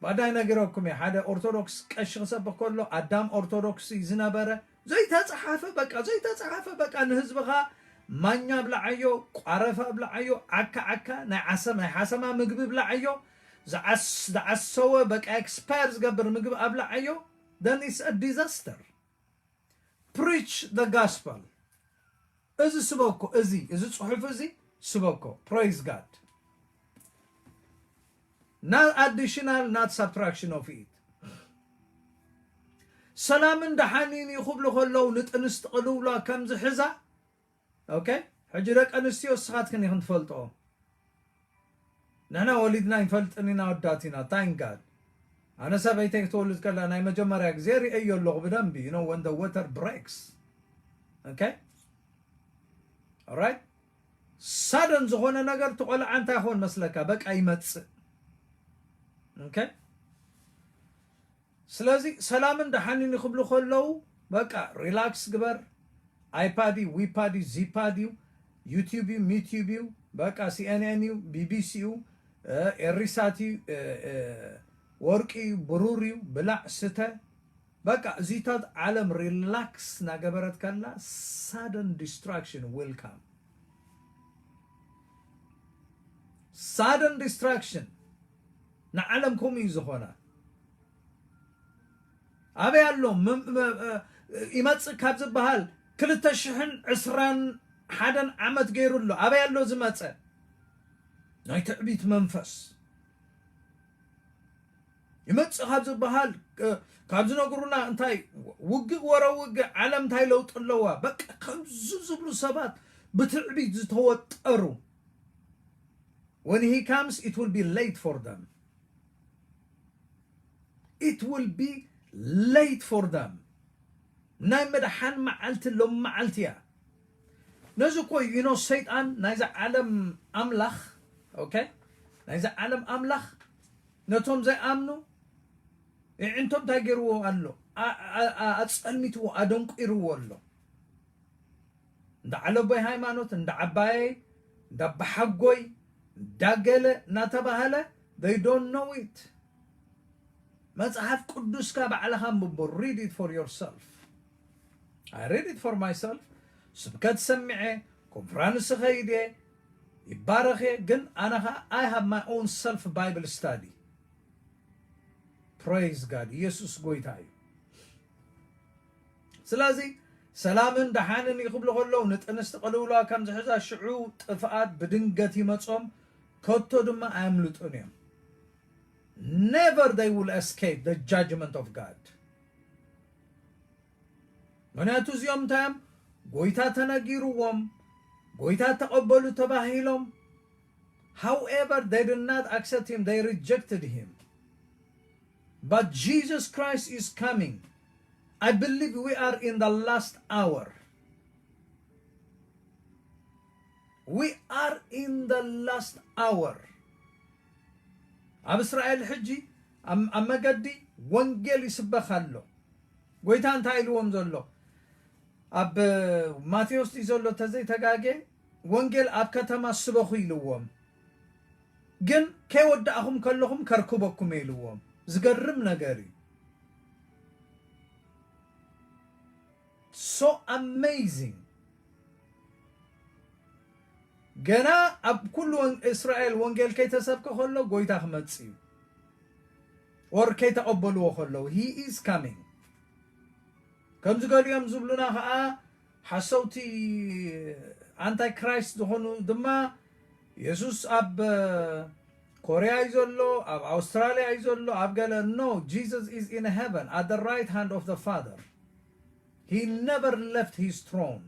ባዳይ ነጊረኩም እየ። ሓደ ኦርቶዶክስ ቀሺ ክሰብኽ ከሎ ኣዳም ኦርቶዶክስ እዩ ዝነበረ። ዘይተጻሓፈ በቃ ዘይተጻሓፈ በቃ ንህዝብኻ ማኛ ብላዓዮ፣ ቋረፋ ብላዓዮ፣ ዓካ ዓካ ናይ ዓሰም ናይ ሓሰማ ምግቢ ብላዓዮ፣ ዝዓስ- ዝዓሰወ በቃ ኤክስፓየር ዝገብር ምግቢ ኣብላዓዮ። Then it's a disaster. Preach the gospel። እዚ ስበኮ እዚ እዚ ጽሑፍ እዚ ስበኮ። Praise God። Not additional, not subtraction of it። ሰላምን ደሓንን እዩ ክብሉ ከለዉ ንጥንስቲ ቅልውላ ከም ዝሕዛ okay ሕጂ ደቂ ኣንስትዮ እስኻትክን ኢኽን ትፈልጥኦ። ንሕና ወሊድና ይንፈልጥን ኢና ወዳት ኢና thank God። ኣነ ሰበይተይ ክትወልድ ከላ ናይ መጀመርያ ግዜ ርእዮ ኣለኹ ብደንቢ you know when the water breaks okay alright sudden ዝኾነ ነገር ትቆልዓ እንታይ ኾን መስለካ በቃ ይመጽእ okay ስለዚ ሰላምን ደሓንን ክብሉ ከለዉ በቃ ሪላክስ ግበር። ኣይፓድ እዩ ዊፓድ እዩ ዚፓድ እዩ ዩቲዩብ እዩ ሚቲዩብ እዩ በቃ ሲኤንኤን እዩ ቢቢሲ እዩ ኤሪሳት እዩ ወርቂ እዩ ብሩር እዩ ብላዕ ስተ በቃ እዚታት ዓለም ሪላክስ እናገበረት ከላ sudden destruction will come. Sudden destruction ንዓለም ከምኡ እዩ ዝኾነ። ኣበይ ኣሎ ይመፅእ ካብ ዝበሃል ክልተ ሽሕን ዕስራን ሓደን ዓመት ገይሩ ኣሎ። ኣበይ ኣሎ ዝመፀ ናይ ትዕቢት መንፈስ ይመፅእ ካብ ዝበሃል ካብ ዝነግሩና እንታይ ውግእ ወረ ውግእ ዓለም እንታይ ለውጢ ኣለዋ በቃ ከምዚ ዝብሉ ሰባት ብትዕቢት ዝተወጠሩ when he comes it will be late for them it will be late for them ናይ መድሓን መዓልቲ ሎም መዓልቲ እያ ነዚ እኮ you know ሰይጣን ናይዚ ዓለም ኣምላኽ okay ናይዚ ዓለም ኣምላኽ ነቶም ዘይኣምኑ ይዕንቶም እንታይ ገይርዎ ኣሎ ኣፀልሚትዎ ኣደንቂርዎ ኣሎ እንዳ ዓለቦይ ሃይማኖት እንዳ ዓባየይ እንዳ ኣባሓጎይ እንዳ ገለ እናተባሃለ they don't know it መጽሓፍ ቅዱስካ ባዕልኻ ምንብቦ። Read it for yourself. I read it for myself. ስብከት ሰሚዐ፣ ኮንፈረንስ ኸይደ፣ ይባረኸ፣ ግን ኣነ ኸዓ I have my own self Bible study. Praise God. ኢየሱስ ጎይታ እዩ። ስለዚ ሰላምን ደሓንን እዩ ክብሉ ከለዉ ንጥንስቲ ቅልውላው ከም ዝሕዛ ሽዑ ጥፍኣት ብድንገት ይመጾም፣ ከቶ ድማ ኣየምልጡን እዮም። Never they will escape the judgment of God. ምክንያቱ እዚኦም እንታይ እዮም? ጎይታ ተነጊርዎም፣ ጎይታ ተቐበሉ ተባሂሎም። However, they did not accept him, they rejected him. But Jesus Christ is coming. I believe we are in the last hour. We are in the last hour. ኣብ እስራኤል ሕጂ ኣብ ኣብ መገዲ ወንጌል ይስበኽ ኣሎ። ጎይታ እንታይ ኢልዎም ዘሎ? ኣብ ማቴዎስ ድዩ ዘሎ? ተዘይተጋጌ ወንጌል ኣብ ከተማ ስበኹ ኢልዎም። ግን ከይወዳእኹም ከለኹም ከርክበኩም እየ ኢልዎም። ዝገርም ነገር እዩ። So amazing። ገና ኣብ ኩሉ ወን- እስራኤል ወንጌል ከይተሰብከ ከሎ ጎይታ ክመጽእ እዩ። Or ከይተቐበልዎ ከለዉ he is coming። ከምዚ ገሊኦም ዝብሉና ከዓ ሓሰውቲ ኣንታይ ክራይስት ዝኾኑ ድማ የሱስ ኣብ ኮርያ እዩ ዘሎ፣ ኣብ ኣውስትራልያ እዩ ዘሎ፣ ኣብ ገለ። No, Jesus is in heaven at the right hand of the Father. He never left his throne.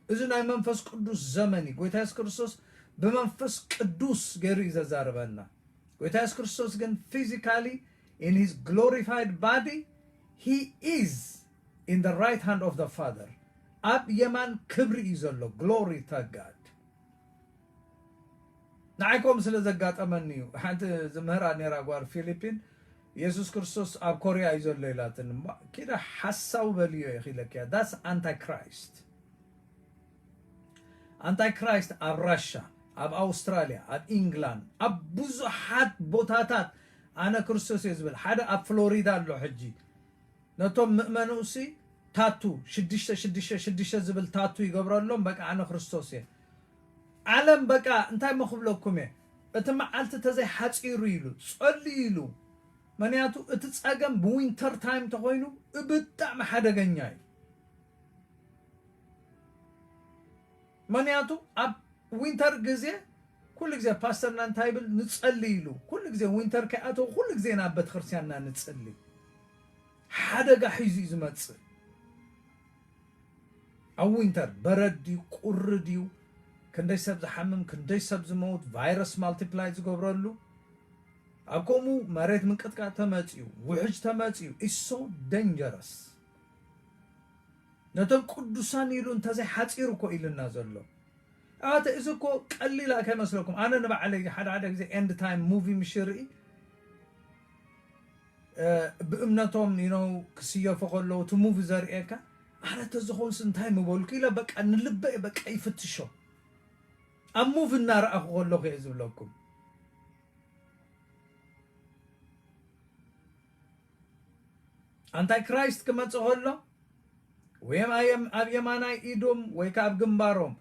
እዚ ናይ መንፈስ ቅዱስ ዘመን እዩ። ጎይታ የሱስ ክርስቶስ ብመንፈስ ቅዱስ ገይሩ እዩ ዘዛርበና። ጎይታ የሱስ ክርስቶስ ግን physically in his glorified body, he is in the right hand of the Father. ኣብ የማን ክብሪ እዩ ዘሎ። Glory to God። ንዓይ ከምኡ ስለ ዘጋጠመኒ እዩ። ሓንቲ ዝምህራ ነይራ ጓል ፊሊፒን፣ የሱስ ክርስቶስ ኣብ ኮርያ እዩ ዘሎ ኢላትኒ። እሞ ኪዳ ሓሳዊ በልዮ ኢኺ ኢለክያ። That's antichrist. ኣንታይ ክራይስት ኣብ ራሻ፣ ኣብ ኣውስትራልያ፣ ኣብ ኢንግላንድ፣ ኣብ ብዙሓት ቦታታት ኣነ ክርስቶስ እየ ዝብል። ሓደ ኣብ ፍሎሪዳ ኣሎ ሕጂ። ነቶም ምእመኑሲ ታቱ ሽዱሽተ ሽዱሽተ ሽዱሽተ ዝብል ታቱ ይገብረሎም። በቃ ኣነ ክርስቶስ እየ። ዓለም በቃ እንታይ እሞ ክብለኩም እየ? እቲ መዓልቲ ተዘይ ሓጺሩ ኢሉ ጸልዩ ኢሉ። ምክንያቱ እቲ ጸገም ብዊንተር ታይም ተኾይኑ ብጣዕሚ ሓደገኛ እዩ። ምክንያቱ ኣብ ዊንተር ግዜ ኩሉ ግዜ ፓስተርና እንታይ ይብል? ንጸሊ ኢሉ። ኩሉ ግዜ ዊንተር ከይኣተው ኩሉ ግዜ ናብ ቤተክርስትያንና ንጸሊ። ሓደጋ ሒዙ እዩ ዝመጽእ። ኣብ ዊንተር በረድ ድዩ ቁሪ ድዩ፣ ክንደይ ሰብ ዝሓምም፣ ክንደይ ሰብ ዝመውት፣ ቫይረስ ማልቲፕላይ ዝገብረሉ። ኣብ ከምኡ መሬት ምንቅጥቃጥ ተመጽዩ፣ ውሕጅ ተመጽዩ፣ it's so dangerous። ነቶም ቅዱሳን ኢሉ እንተዘይ ሓጺሩ እኮ ኢልና ዘሎ። ኣተ እዚ እኮ ቀሊል ኣይመስለኩም። ኣነ ንባዕለይ ሓደ ሓደ ግዜ ኤንድ ታይም ሙቪ ምሽ ርኢ፣ እ፣ ብእምነቶም you know ክስየፉ ከለዉ እቲ ሙቪ ዘርእየካ፣ ኣነ ተዝኾንስ እንታይ ምበልኩ ኢለ በቃ ንልበይ በቃ ይፍትሾ። ኣብ ሙቪ እናረኣኹ ከለኹ እየ ዝብለኩም። ኣንታይ ክራይስት ክመጽእ ከሎ ወይም ኣየም- ኣብ የማናይ ኢዶም ወይ ከኣ ኣብ ግንባሮም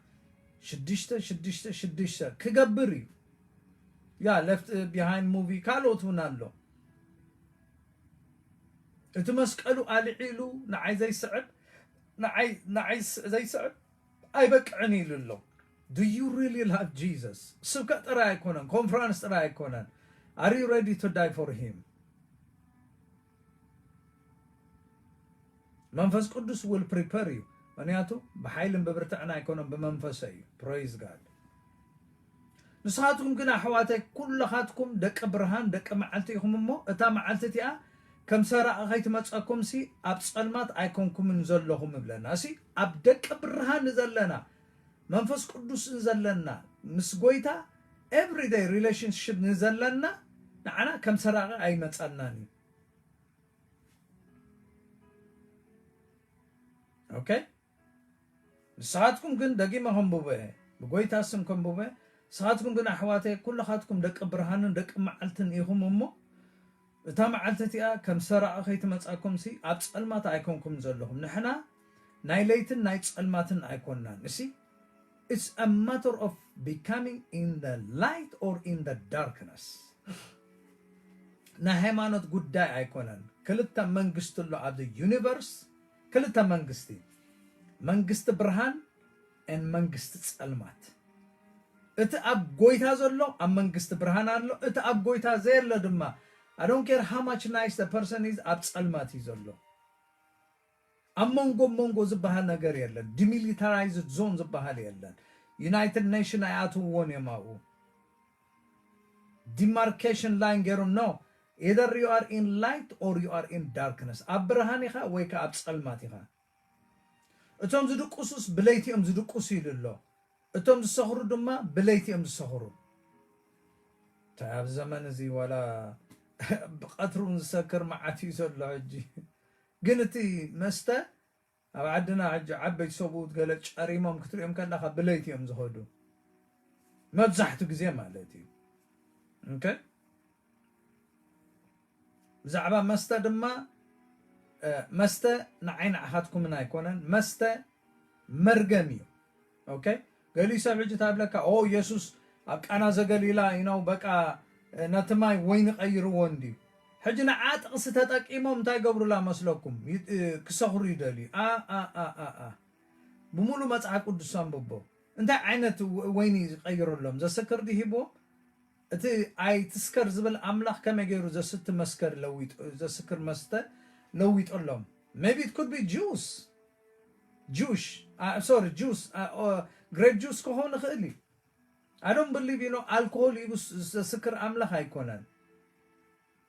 ሽዱሽተ ሽዱሽተ ሽዱሽተ ክገብር እዩ። ያ ለፍት ቢሃይንድ ሙቪ ካልኦት እውን ኣሎ። እቲ መስቀሉ ኣልዒሉ ንዓይ ዘይስዕብ ንዓይ ንዓይ ስ- ዘይስዕብ ኣይበቅዕን ኢሉ ኣሎ። Do you really love Jesus? ስብከት ጥራይ ኣይኮነን፣ ኮንፈረንስ ጥራይ ኣይኮነን። Are you ready to die for him? መንፈስ ቅዱስ will prepare you። ምክንያቱ ብሓይልን ብብርትዕን ኣይኮነን፣ ብመንፈሰ እዩ። Praise God። ንስኻትኩም ግን ኣሕዋተይ ኩለኻትኩም ደቂ ብርሃን ደቂ መዓልቲ ኢኹም እሞ እታ መዓልቲ እቲኣ ከም ሰራቒ ከይትመጸኩም ሲ ኣብ ጸልማት ኣይኮንኩምን ዘለኹም እብለና። እሲ ኣብ ደቂ ብርሃን ንዘለና መንፈስ ቅዱስ ንዘለና ምስ ጎይታ everyday relationship ንዘለና ንዓና ከም ሰራቒ ኣይመጸናን እዩ። ኦኬ። ንስኻትኩም ግን ደጊመ ከንብቦ እየ፣ ብጎይታ ስም ከንብቦ እየ። ንስኻትኩም ግን ኣሕዋተይ ኩልኻትኩም ደቂ ብርሃንን ደቂ መዓልትን ኢኹም እሞ እታ መዓልቲ እቲኣ ከም ሰራቒ ከይትመጻኩም ሲ ኣብ ጸልማት ኣይኮንኩም ዘለኹም። ንሕና ናይ ለይትን ናይ ጸልማትን ኣይኮንናን። እሲ it's a matter of becoming in the light or in the darkness። ናይ ሃይማኖት ጉዳይ ኣይኮነን። ክልተ መንግስቲ ኣሎ ኣብዚ ዩኒቨርስ፣ ክልተ መንግስቲ፣ መንግስቲ ብርሃን and መንግስቲ ጸልማት። እቲ ኣብ ጎይታ ዘሎ ኣብ መንግስቲ ብርሃን ኣሎ፣ እቲ ኣብ ጎይታ ዘየሎ ድማ I don't care how much nice the person is ኣብ ጸልማት እዩ ዘሎ። ኣብ መንጎ መንጎ ዝበሃል ነገር የለን። Demilitarized zone ዝበሃል የለን። ዩናይትድ ኔሽን ኣይኣትውዎን እዮም ኣብኡ። Demarcation line ገይሮም no, either you are in light or you are in darkness። ኣብ ብርሃን ኢኻ ወይ ከዓ ኣብ ጸልማት ኢኻ። እቶም ዝድቅሱስ ብለይቲ እዮም ዝድቅሱ ኢሉ ኣሎ። እቶም ዝሰኽሩ ድማ ብለይቲ እዮም ዝሰኽሩ። እንታይ ኣብ ዘመን እዚ ዋላ ብቐትሪ እውን ዝሰክር መዓት እዩ ዘሎ ሕጂ። ግን እቲ መስተ ኣብ ዓድና ሕጂ ዓበይቲ ሰብኡት ገለ ጨሪሞም ክትሪኦም ከለኻ ብለይቲ እዮም ዝኸዱ መብዛሕቱ ግዜ ማለት እዩ። Okay? ብዛዕባ መስተ ድማ መስተ ንዓይ ንዓኻትኩምን ኣይኮነን። መስተ መርገም እዩ። Okay? ገሊኡ ሰብ ሕጂ ታብለካ ኦ ኢየሱስ ኣብ ቃና ዘገሊላ you know በቃ ነቲ ማይ ወይኒ ቀይርዎ እንድዩ። ሕጂ ንዓ ጥቕሲ ተጠቂሞም እንታይ ገብሩላ መስለኩም? ክሰኽሩ ይደልዩ። ብሙሉ መጽሓፍ ቅዱስ ኣንብቦ። እንታይ ዓይነት ወይኒ ዝቀይረሎም? ዘስክር ድዩ ሂብዎም? እቲ ኣይትስከር ዝብል ኣምላኽ ከመይ ገይሩ ዘስቲ መስከር ለዊጡ፣ ዘስክር መስተ ለዊጡሎም? Maybe it could be juice. Juice. Sorry, juice. Grape juice ክኸውን ይኽእል እዩ። I don't believe you know alcohol ሂቡ ዘስክር ኣምላኽ ኣይኮነን።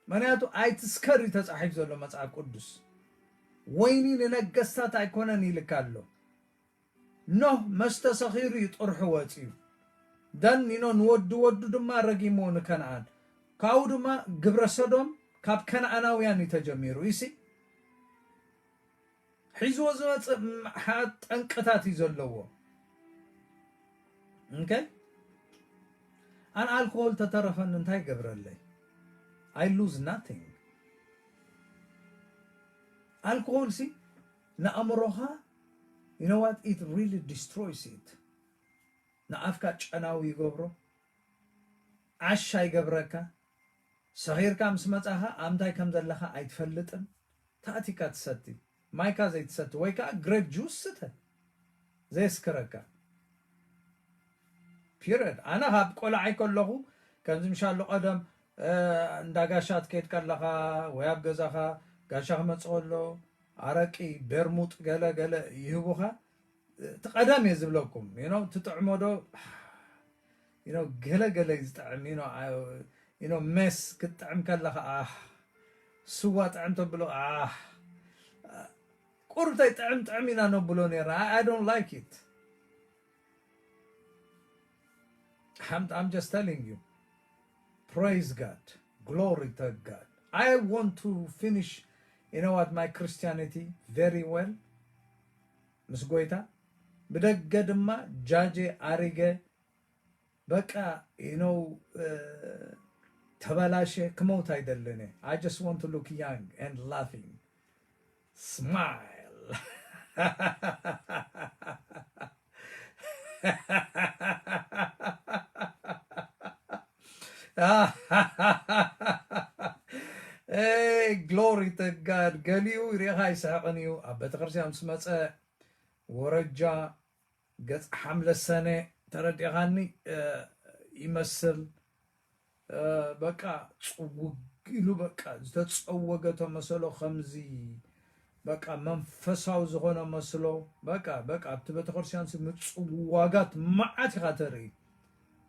ምክንያቱ ኣይትስከር እዩ ተጻሒፍ ዘሎ መጽሓፍ ቅዱስ። ወይኒ ንነገስታት ኣይኮነን ይልካ ኣሎ። ኖህ መስተ ሰኺሩ እዩ ጥርሑ ወጺኡ። Then you know ንወዲ ወዱ ድማ ረጊምዎ ንከነኣን። ካብኡ ድማ ግብረ ሰዶም ካብ ከነኣናውያን እዩ ተጀሚሩ። You see? ሒዝዎ ዝመጽእ ጠንቅታት እዩ ዘለዎ። Okay? ኣን ኣልኮሆል ተተረፈኒ እንታይ ገብረለይ? I lose nothing። ኣልኮሆል ሲ ንኣእምሮኻ you know what it really destroys it። ንኣፍካ ጨናዊ ይገብሮ፣ ዓሻ ይገብረካ። ሰኺርካ ምስ መጻኻ ኣምታይ ከም ዘለኻ ኣይትፈልጥን። ታእቲካ ትሰቲ ማይካ ዘይትሰቲ ወይ ከዓ ግሬፕ ጁስ ስተ ዘየስክረካ። ፒሪድ። ኣነ ካብ ቆልዓይ ከለኹ ከምዚ ምሻሎ ቀደም እንዳ ጋሻ ትከይድ ከለኻ ወይ ኣብ ገዛኻ ጋሻ ክመጽእ ከሎ ኣረቂ ቤርሙጥ ገለ ገለ ይህቡኻ። እቲ ቀደም እየ ዝብለኩም you know ትጥዕሞ ዶ you know ገለ ገለ እዩ ዝጥዕም you know you know ሜስ ክትጥዕም ከለኻ ኣህ ስዋ ጥዕም ተብሎ ኣህ ቁሩብ እንታይ ጥዕም ጥዕም ኢና ነብሎ ነርና። I don't like it. I'm, I'm just telling you. Praise God. Glory to God. I want to finish you know what my Christianity very well. ምስ ጎይታ ብደገ ድማ ጃጀ ኣሪገ በቃ you know ተበላሸ ክመውት ኣይደልን። I just want to look young and laughing. Smile. Hey, glory to God. ገሊኡ ሪኢኻ ኣይስሕቕን እዩ። ኣብ ቤተክርስትያን ምስ መጸ ወረጃ ገጽ ሓምለ ሰነ ተረዲኻኒ ይመስል። በቃ ጽውግ ኢሉ በቃ ዝተጸወገ ተመሰሎ ከምዚ በቃ መንፈሳዊ ዝኾነ መስሎ በቃ በቃ ኣብቲ ቤተክርስትያን ምጽዋጋት መዓት ኢኻ ተርኢ።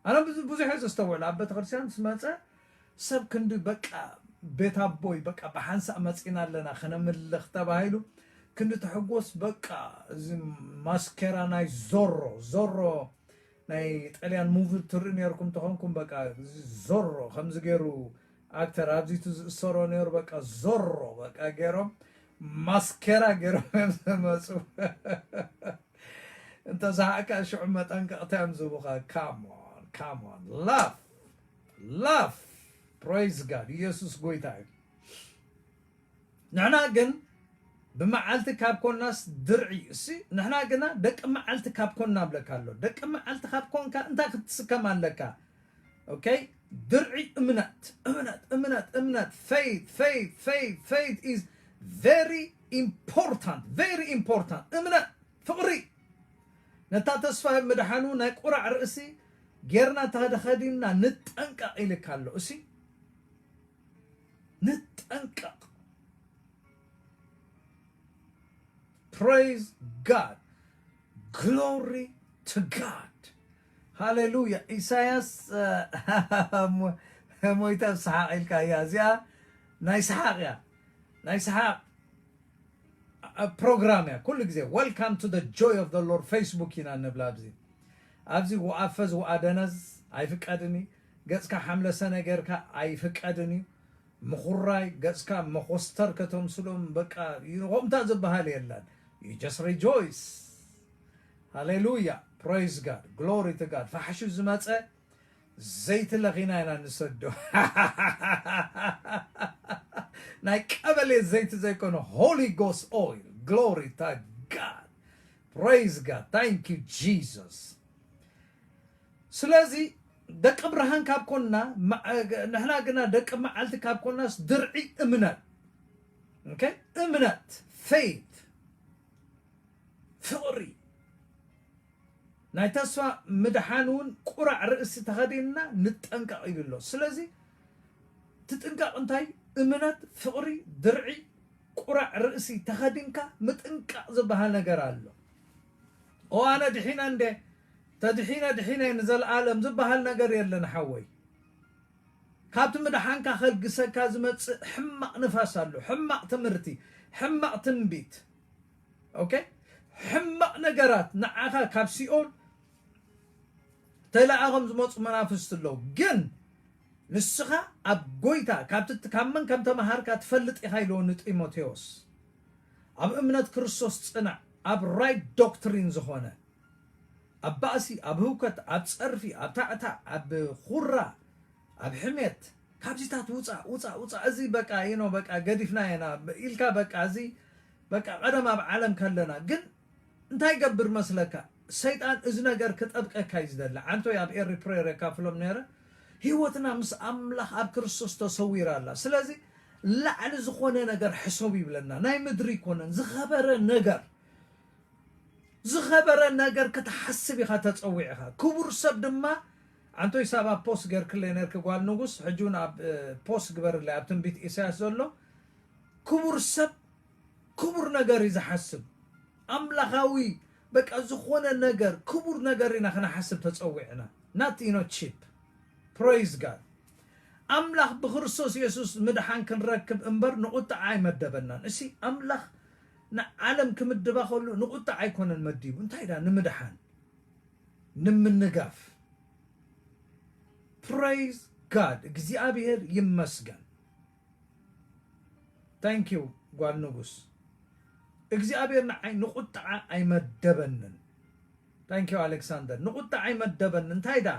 ኣነ ብዙ ብዙሕ እየ ዘስተውዕል ኣብ ቤተክርስትያን ስመጸ ሰብ ክንዲ በቃ ቤት ኣቦይ በቃ ብሓንሳእ መጺና ኣለና ከነምልኽ ተባሂሉ ክንዲ ትሕጎስ በቃ እዚ ማስኬራ ናይ ዞሮ ዞሮ ናይ ጣልያን ሙቪ ትርኢ ነርኩም ተኾንኩም በቃ ዞሮ ከምዚ ገይሩ ኣክተር ኣብዚቱ ዝእሰሮ ነሩ በቃ ዞሮ በቃ ገይሮም ማስኬራ ገይሮም እዮም ዝመፁ። እንተሰሓቅካ ሽዑ መጠንቀቕታ እዮም ዝህቡኻ። ካሞን ካሞን ላፍ ላፍ ፕሬዝ ጋድ ኢየሱስ ጎይታ እዩ። ንሕና ግን ብመዓልቲ ካብ ኮናስ ድርዒ እሲ ንሕና ግና ደቂ መዓልቲ ካብ ኮና ብለካ ኣሎ። ደቂ መዓልቲ ካብ ኮንካ እንታይ ክትስከም ኣለካ? ኦኬ፣ ድርዒ እምነት እምነት እምነት እምነት፣ faith faith faith faith is very important, very important። እምነት፣ ፍቕሪ፣ ነታ ተስፋ ምድሓኑ ናይ ቁራዕ ርእሲ ጌርና ተኸዲንና ንጠንቀቕ ኢልካ ኣሎ። እሲ ንጠንቀቕ። Praise God, glory to God, ሃሌሉያ። ኢሳያስ ሞይታ ሰሓቕ ኢልካ እያ እዚኣ። ናይ ሰሓቕ እያ፣ ናይ ሰሓቕ ፕሮግራም እያ። ኩሉ ግዜ welcome to the joy of the Lord Facebook ኢና ንብላ። ኣብዚ ኣብዚ ወኣፈዝ ወኣደነዝ ኣይፍቀድን እዩ። ገጽካ ሓምለሰነ ጌርካ ኣይፍቀድን እዩ። ምኹራይ፣ ገጽካ መኾስተር ከተምስሎም በቃ ይንቆምታ ዝበሃል የለን። You just rejoice. ሃሌሉያ፣ praise God, glory to God። ፋሕሹ ዝመጸ ዘይቲ ለኺና ኢና ንሰዶ። ናይ ቀበሌ ዘይቲ ዘይኮነ Holy Ghost oil. Glory to God, praise God, thank you Jesus። ስለዚ ደቂ ብርሃን ካብ ኮንና ንሕና ግና ደቂ መዓልቲ ካብ ኮንናስ ድርዒ እምነት እምነት፣ faith፣ ፍቕሪ፣ ናይ ተስፋ ምድሓን እውን ቁራዕ ርእሲ ተኸዲንና ንጠንቀቕ ኢሉ ኣሎ። ስለዚ ትጥንቀቕ እንታይ? እምነት፣ ፍቕሪ፣ ድርዒ፣ ቁራዕ ርእሲ ተኸዲንካ ምጥንቃቕ ዝበሃል ነገር ኣሎ። ኦ ኣነ ድሒነ እንደ ተድሒነ ድሒነ ንዘለኣለም ዝበሃል ነገር የለን ሓወይ። ካብቲ ምድሓንካ ከልግሰካ ዝመጽእ ሕማቕ ንፋስ ኣሎ፣ ሕማቕ ትምህርቲ፣ ሕማቕ ትንቢት፣ ኦኬ፣ ሕማቕ ነገራት ንዓኻ ካብ ሲኦል ተለኣኾም ዝመጹ መናፍስቲ ኣለዉ። ግን ንስኻ ኣብ ጎይታ ካብቲ ካብ መን ከም ተመሃርካ ትፈልጥ ኢኻ ኢልዎ ንጢሞቴዎስ። ኣብ እምነት ክርስቶስ ጽናዕ፣ ኣብ right doctrine ዝኾነ፣ ኣብ ባእሲ፣ ኣብ ህውከት፣ ኣብ ጸርፊ፣ ኣብ ታዕታዕ፣ ኣብ ኹራ፣ ኣብ ሕሜት፣ ካብዚታት ውጻእ ውጻእ ውጻእ። እዚ በቃ ይኖ በቃ ገዲፍና ኢና ኢልካ በቃ እዚ በቃ ቀደም ኣብ ዓለም ከለና ግን እንታይ ገብር መስለካ? ሰይጣን እዚ ነገር ክጠብቀካ እዩ ዝደሊ። ዓንቶይ ኣብ ኤሪ ፕሬየር የካፍሎም ነይረ። ህይወትና ምስ ኣምላኽ ኣብ ክርስቶስ ተሰዊራ ኣላ። ስለዚ ላዕሊ ዝኾነ ነገር ሕሰቡ ይብለና። ናይ ምድሪ ይኮነን፣ ዝኸበረ ነገር፣ ዝኸበረ ነገር ክትሓስብ ኢኻ ተጸዊዕኻ። ክቡር ሰብ ድማ፣ ዓንቶይ ሳባ ፖስት ገርክለይ ነርክ ጓል ንጉስ፣ ሕጂ እውን ኣብ ፖስት ግበርለይ ኣብ ትንቢት ኢሳያስ ዘሎ ክቡር ሰብ ክቡር ነገር እዩ ዝሓስብ። ኣምላኻዊ በቃ ዝኾነ ነገር ክቡር ነገር ኢና ክነሓስብ ተጸዊዕና። Not you know cheap። Praise God። ኣምላኽ ብክርስቶስ የሱስ ምድሓን ክንረክብ እምበር ንቁጥዓ ኣይመደበናን። እሲ ኣምላኽ ንዓለም ክምድባ ከሎ ንቁጥዓ ኣይኮነን መዲቡ። እንታይ ዳ ንምድሓን ንምንጋፍ። Praise God። እግዚኣብሔር ይመስገን። Thank you ጓል ንጉስ። እግዚኣብሔር ንዓይ ንቁጥዓ ኣይመደበንን። Thank you ኣሌክሳንደር። ንቁጥዓ ኣይመደበንን። እንታይ ዳ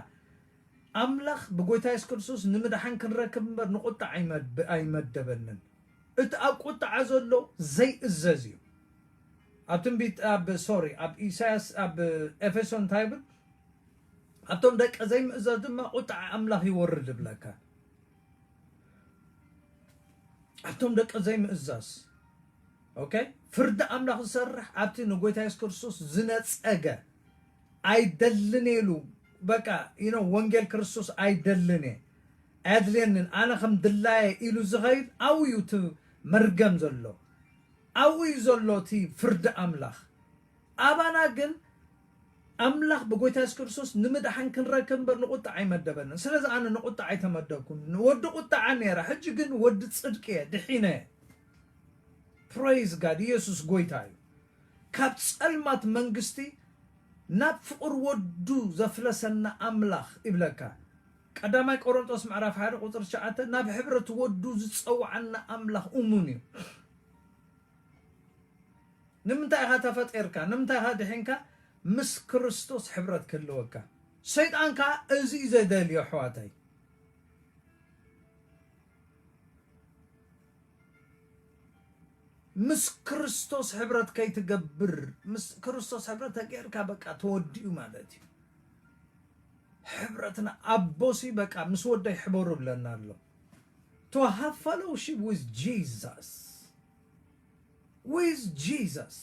ኣምላኽ ብጎይታ የሱስ ክርስቶስ ንምድሓን ክንረክብ እምበር ንቁጥዓ ኣይመድ- ኣይመደበንን። እቲ ኣብ ቁጥዓ ዘሎ ዘይእዘዝ እዩ። ኣብ ትንቢት ኣብ ሶሪ ኣብ ኢሳያስ ኣብ ኤፌሶን እንታይ ይብል? ኣብቶም ደቂ ዘይምእዘዝ ድማ ቁጥዓ ኣምላኽ ይወርድ ይብለካ። ኣብቶም ደቂ ዘይምእዛዝ ኦኬ፣ ፍርዲ ኣምላኽ ዝሰርሕ ኣብቲ ንጎይታ የሱስ ክርስቶስ ዝነጸገ ኣይደልን ኢሉ በቃ you know ወንጌል ክርስቶስ ኣይደልን እየ ኣየድልየንን ኣነ ከም ድላየ ኢሉ ዝኸይድ ኣብኡ እዩ እቲ መርገም ዘሎ። ኣብኡ እዩ ዘሎ እቲ ፍርዲ ኣምላኽ። ኣባና ግን ኣምላኽ ብጎይታ የሱስ ክርስቶስ ንምድሓን ክንረክብ እምበር ንቁጣ ኣይመደበንን። ስለዚ ኣነ ንቁጣ ኣይተመደብኩን። ወዲ ቁጣዓ ነይረ፣ ሕጂ ግን ወዲ ጽድቂ እየ፣ ድሒነ እየ። Praise God። ኢየሱስ ጎይታ እዩ። ካብ ጸልማት መንግስቲ ናብ ፍቕር ወዱ ዘፍለሰና ኣምላኽ ይብለካ። ቀዳማይ ቆሮንጦስ ምዕራፍ ሓደ ቁጽሪ ትሽዓተ ናብ ሕብረት ወዱ ዝጸውዓና ኣምላኽ እሙን እዩ። ንምንታይ ኢኻ ተፈጢርካ? ንምንታይ ኢኻ ድሒንካ? ምስ ክርስቶስ ሕብረት ክህልወካ። ሰይጣን ከኣ እዚ እዩ ዘደልዮ ኣሕዋተይ። ምስ ክርስቶስ ሕብረት ከይትገብር፣ ምስ ክርስቶስ ሕብረት ተገይርካ በቃ ተወዲኡ ማለት እዩ። ሕብረትና ኣቦሲ በቃ ምስ ወደይ ሕበሩ ብለና ኣሎ። To have fellowship with Jesus, with Jesus,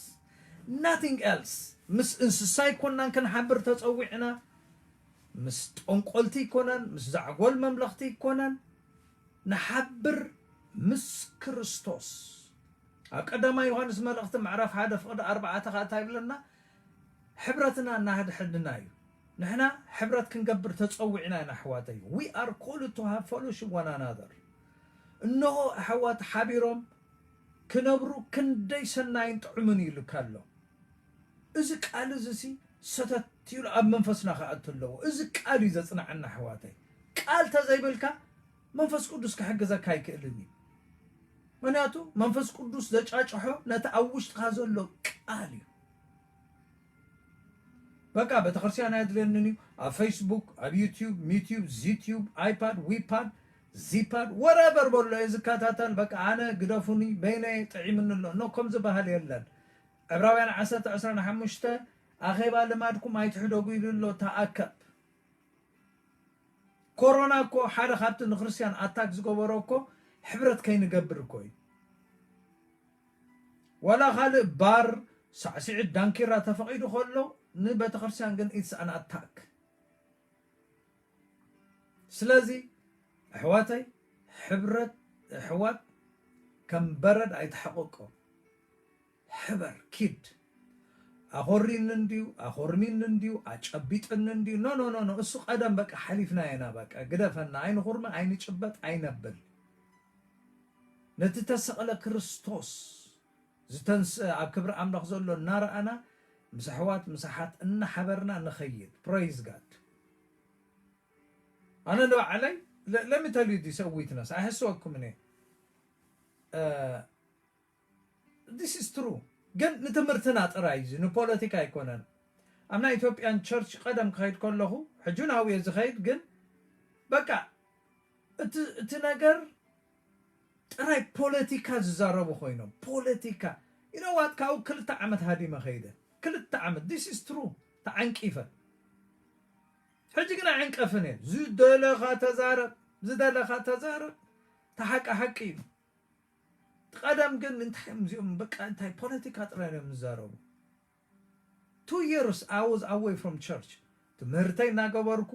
nothing else። ምስ እንስሳ ይኮናን ክንሓብር ተጸዊዕና፣ ምስ ጠንቆልቲ ይኮናን፣ ምስ ዛዕጎል መምለኽቲ ይኮናን፣ ንሓብር ምስ ክርስቶስ። ኣብ ቀዳማይ ዮሃንስ መልእኽቲ ምዕራፍ ሓደ ፍቕዲ ኣርባዕተ ኸኣ እንታይ ይብለና? ሕብረትና እናሃድሕድና እዩ። ንሕና ሕብረት ክንገብር ተጸዊዕና ኢና ኣሕዋተይ። We are called to have fellowship one another። እነሆ ኣሕዋት ሓቢሮም ክነብሩ ክንደይ ሰናይን ጥዑምን እዩ ኢሉካ ኣሎ። እዚ ቃል እዚ ሲ ሰተት ኢሉ ኣብ መንፈስና ክኣቱ ኣለዎ። እዚ ቃል እዩ ዘጽንዓና ኣሕዋተይ። ቃል ተዘይብልካ መንፈስ ቅዱስ ክሕግዘካ ኣይክእልን እዩ። ምክንያቱ መንፈስ ቅዱስ ዘጫጭሖ ነቲ ኣብ ውሽጥኻ ዘሎ ቃል እዩ። በቃ ቤተክርስትያን ኣየድልየንን እዩ። ኣብ ፌስቡክ፣ ኣብ ዩቲዩብ፣ ሚቲዩብ፣ ዚቲዩብ፣ ኣይፓድ፣ ዊፓድ፣ ዚፓድ፣ ወረበር በሎ እየ ዝከታተል። በቃ ኣነ ግደፉኒ፣ በይነየ ጥዒምኒ ኣሎ። ኖ፣ ከም ዝበሃል የለን። ዕብራውያን ዓሰርተ ዕስራን ሓሙሽተ ኣኼባ ልማድኩም ኣይትሕደጉ ኢሉ ኣሎ። ተኣከብ። ኮሮና እኮ ሓደ ካብቲ ንክርስትያን ኣታክ ዝገበሮ እኮ ሕብረት ከይንገብር እኮ እዩ። ዋላ ካልእ ባር ሳዕስዒት ዳንኪራ ተፈቒዱ ከሎ ንቤተክርስትያን ግን it's an attack። ስለዚ ኣሕዋተይ ሕብረት ኣሕዋት ከም በረድ ኣይትሓቐቆ። ሕበር ኪድ ኣኾሪኒ እንድዩ ኣኾርሚኒ እንድዩ ኣጨቢጥኒ እንድዩ ኖ ኖ ኖ ኖ እሱ ቀደም በቃ ሓሊፍና ኢና በቃ ግደፈና ኣይንኹርሚ ኣይንጭበጥ ኣይነብል ነቲ ተሰቕለ ክርስቶስ ዝተንስአ ኣብ ክብሪ ኣምላኽ ዘሎ እናረኣና ምስ ኣሕዋት ምስ ኣሓት እናሓበርና ንኸይድ praise God ኣነ ንባዕለይ let me tell you this a witness ኣይሕስወኩም እኔ this is true ግን ንትምህርትና ጥራይ እዩ ንፖለቲካ ኣይኮነን ኣብ ናይ ኢትዮጵያን ቸርች ቀደም ክኸይድ ከለኹ ሕጂ ናውየ ዝኸይድ ግን በቃ እቲ ነገር ጥራይ ፖለቲካ ዝዛረቡ ኮይኖም ፖለቲካ you know what ካብኡ ክልተ ዓመት ሃዲመ ከይደ ክልተ ዓመት this is true ተዓንቂፈ ሕጂ ግን ኣይዕንቀፍን እየ ዝደለኻ ተዛረብ ዝደለኻ ተዛረብ ተሓቂ ሓቂ እዩ ቀደም ግን እንታይ እዮም እዚኦም በቃ እንታይ ፖለቲካ ጥራይ እዮም ዝዛረቡ two years I was away from church ትምህርተይ እናገበርኩ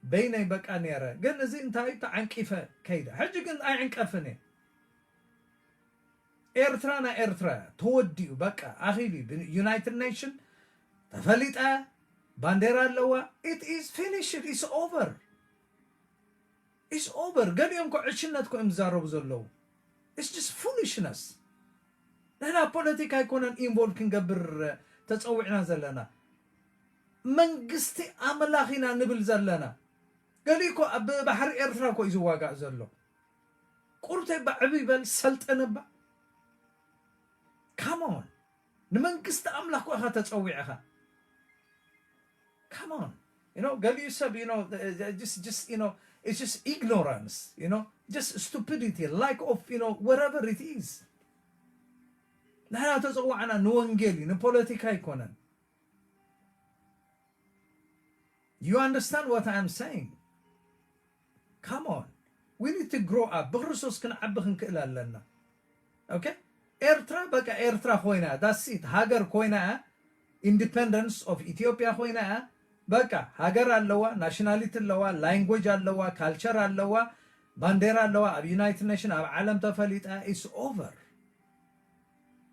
በይነይ በቃ ነረ ግን እዚ እንታይ ተዓንቂፈ ከይደ ሕጂ ግን ኣይዕንቀፍን እየ ኤርትራ ናይ ኤርትራ ተወዲኡ በቃ ኣኺሉ ብዩናይትድ ኔሽን ተፈሊጣ ባንዴራ ኣለዋ it is finished it's over it's over ገሊኦም ኮ ዕሽነት ኮ እዮም ዝዛረቡ ዘለዉ it's just foolishness ንሕና ፖለቲካ ኣይኮነን ኢንቮልቭ ክንገብር ተፀዊዕና ዘለና መንግስቲ ኣምላኽ ኢና ንብል ዘለና ገሊኡ ኮ ኣብ ባሕሪ ኤርትራ ኮ እዩ ዝዋጋእ ዘሎ ቁርተይ ባ ዕብይ በል ሰልጠነ ባ come on ንመንግስቲ ኣምላኽ ኮ ኢኻ ተፀዊዕኻ come on you know ገሊኡ ሰብ you know just just you know it's just ignorance you know just stupidity like of you know whatever it is ንሕና ተፀዋዕና ንወንጌል እዩ ንፖለቲካ ኣይኮነን you understand what I am saying come on we need to grow up ብክርስቶስ ክንዓቢ ክንክእል ኣለና okay ኤርትራ በቃ ኤርትራ ኮይና that's it ሃገር ኮይና independence of Ethiopia ኮይና በቃ ሃገር ኣለዋ ናሽናሊቲ ኣለዋ ላንጉጅ ኣለዋ ካልቸር ኣለዋ ባንዴራ ኣለዋ ኣብ ዩናይትድ ኔሽን ኣብ ዓለም ተፈሊጣ it's over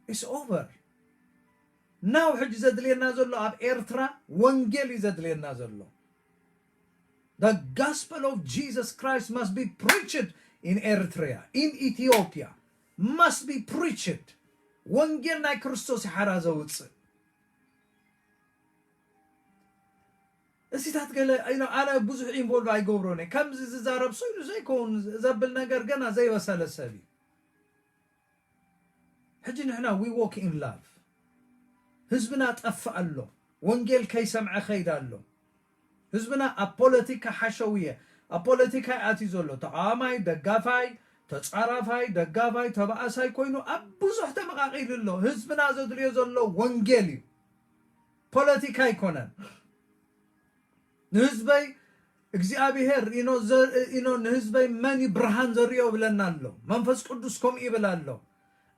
it's over now ሕጂ ዘድልየና ዘሎ ኣብ ኤርትራ ወንጌል እዩ ዘድልየና ዘሎ The gospel of Jesus Christ must be preached in Eritrea, in Ethiopia, must be preached. ወንጌል ናይ ክርስቶስ ሓራ ዘውፅእ እዚታት ገለ ኣነ ብዙሕ ኢንቮልቭ ኣይገብሮን እየ ከምዚ ዝዛረብ ሰው ኢሉ ዘይከውን ዘብል ነገር ገና ዘይበሰለ ሰብ እዩ ሕጂ ንሕና we walk in love ህዝብና ጠፍእ ኣሎ ወንጌል ከይሰምዐ ከይድ ኣሎ ህዝብና ኣብ ፖለቲካ ሓሸውየ ኣብ ፖለቲካ ይኣትዩ ዘሎ ተቃዋማይ ደጋፋይ ተጻራፋይ፣ ደጋፋይ፣ ተባኣሳይ ኮይኑ ኣብ ብዙሕ ተመቓቒሉ ኣሎ። ህዝብና ዘድልዮ ዘሎ ወንጌል እዩ፣ ፖለቲካ ኣይኮነን። ንህዝበይ እግዚኣብሔር ኢኖ ዘ-፣ ኢኖ ንህዝበይ መን እዩ ብርሃን ዘሪኦ ብለና ኣሎ። መንፈስ ቅዱስ ከምኡ ይብል ኣሎ።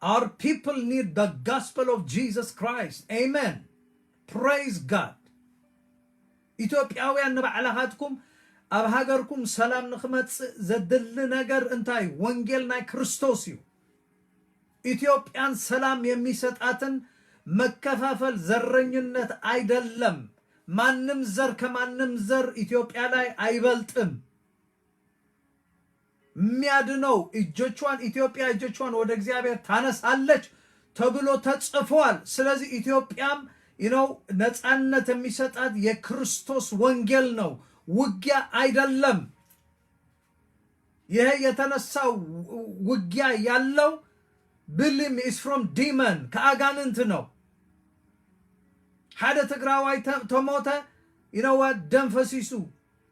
Our people need the gospel of Jesus Christ. Amen. Praise God. ኢትዮጵያውያን ንባዕላኻትኩም ኣብ ሃገርኩም ሰላም ንኽመጽእ ዘድሊ ነገር እንታይ? ወንጌል ናይ ክርስቶስ እዩ። ኢትዮጵያን ሰላም የሚሰጣትን መከፋፈል፣ ዘረኝነት አይደለም። ማንም ዘር ከማንም ዘር ኢትዮጵያ ላይ አይበልጥም። የሚያድነው እጆቿን፣ ኢትዮጵያ እጆቿን ወደ እግዚአብሔር ታነሳለች ተብሎ ተጽፏል። ስለዚህ ኢትዮጵያም you know ነጻነት የሚሰጣት የክርስቶስ ወንጌል ነው፣ ውጊያ አይደለም። ይሄ የተነሳው ውጊያ ያለው ብሊም is from demon፣ ከአጋንንት ነው። ሓደ ትግራዋይ ተ-፣ ተሞተ you know what ደም ፈሲሱ።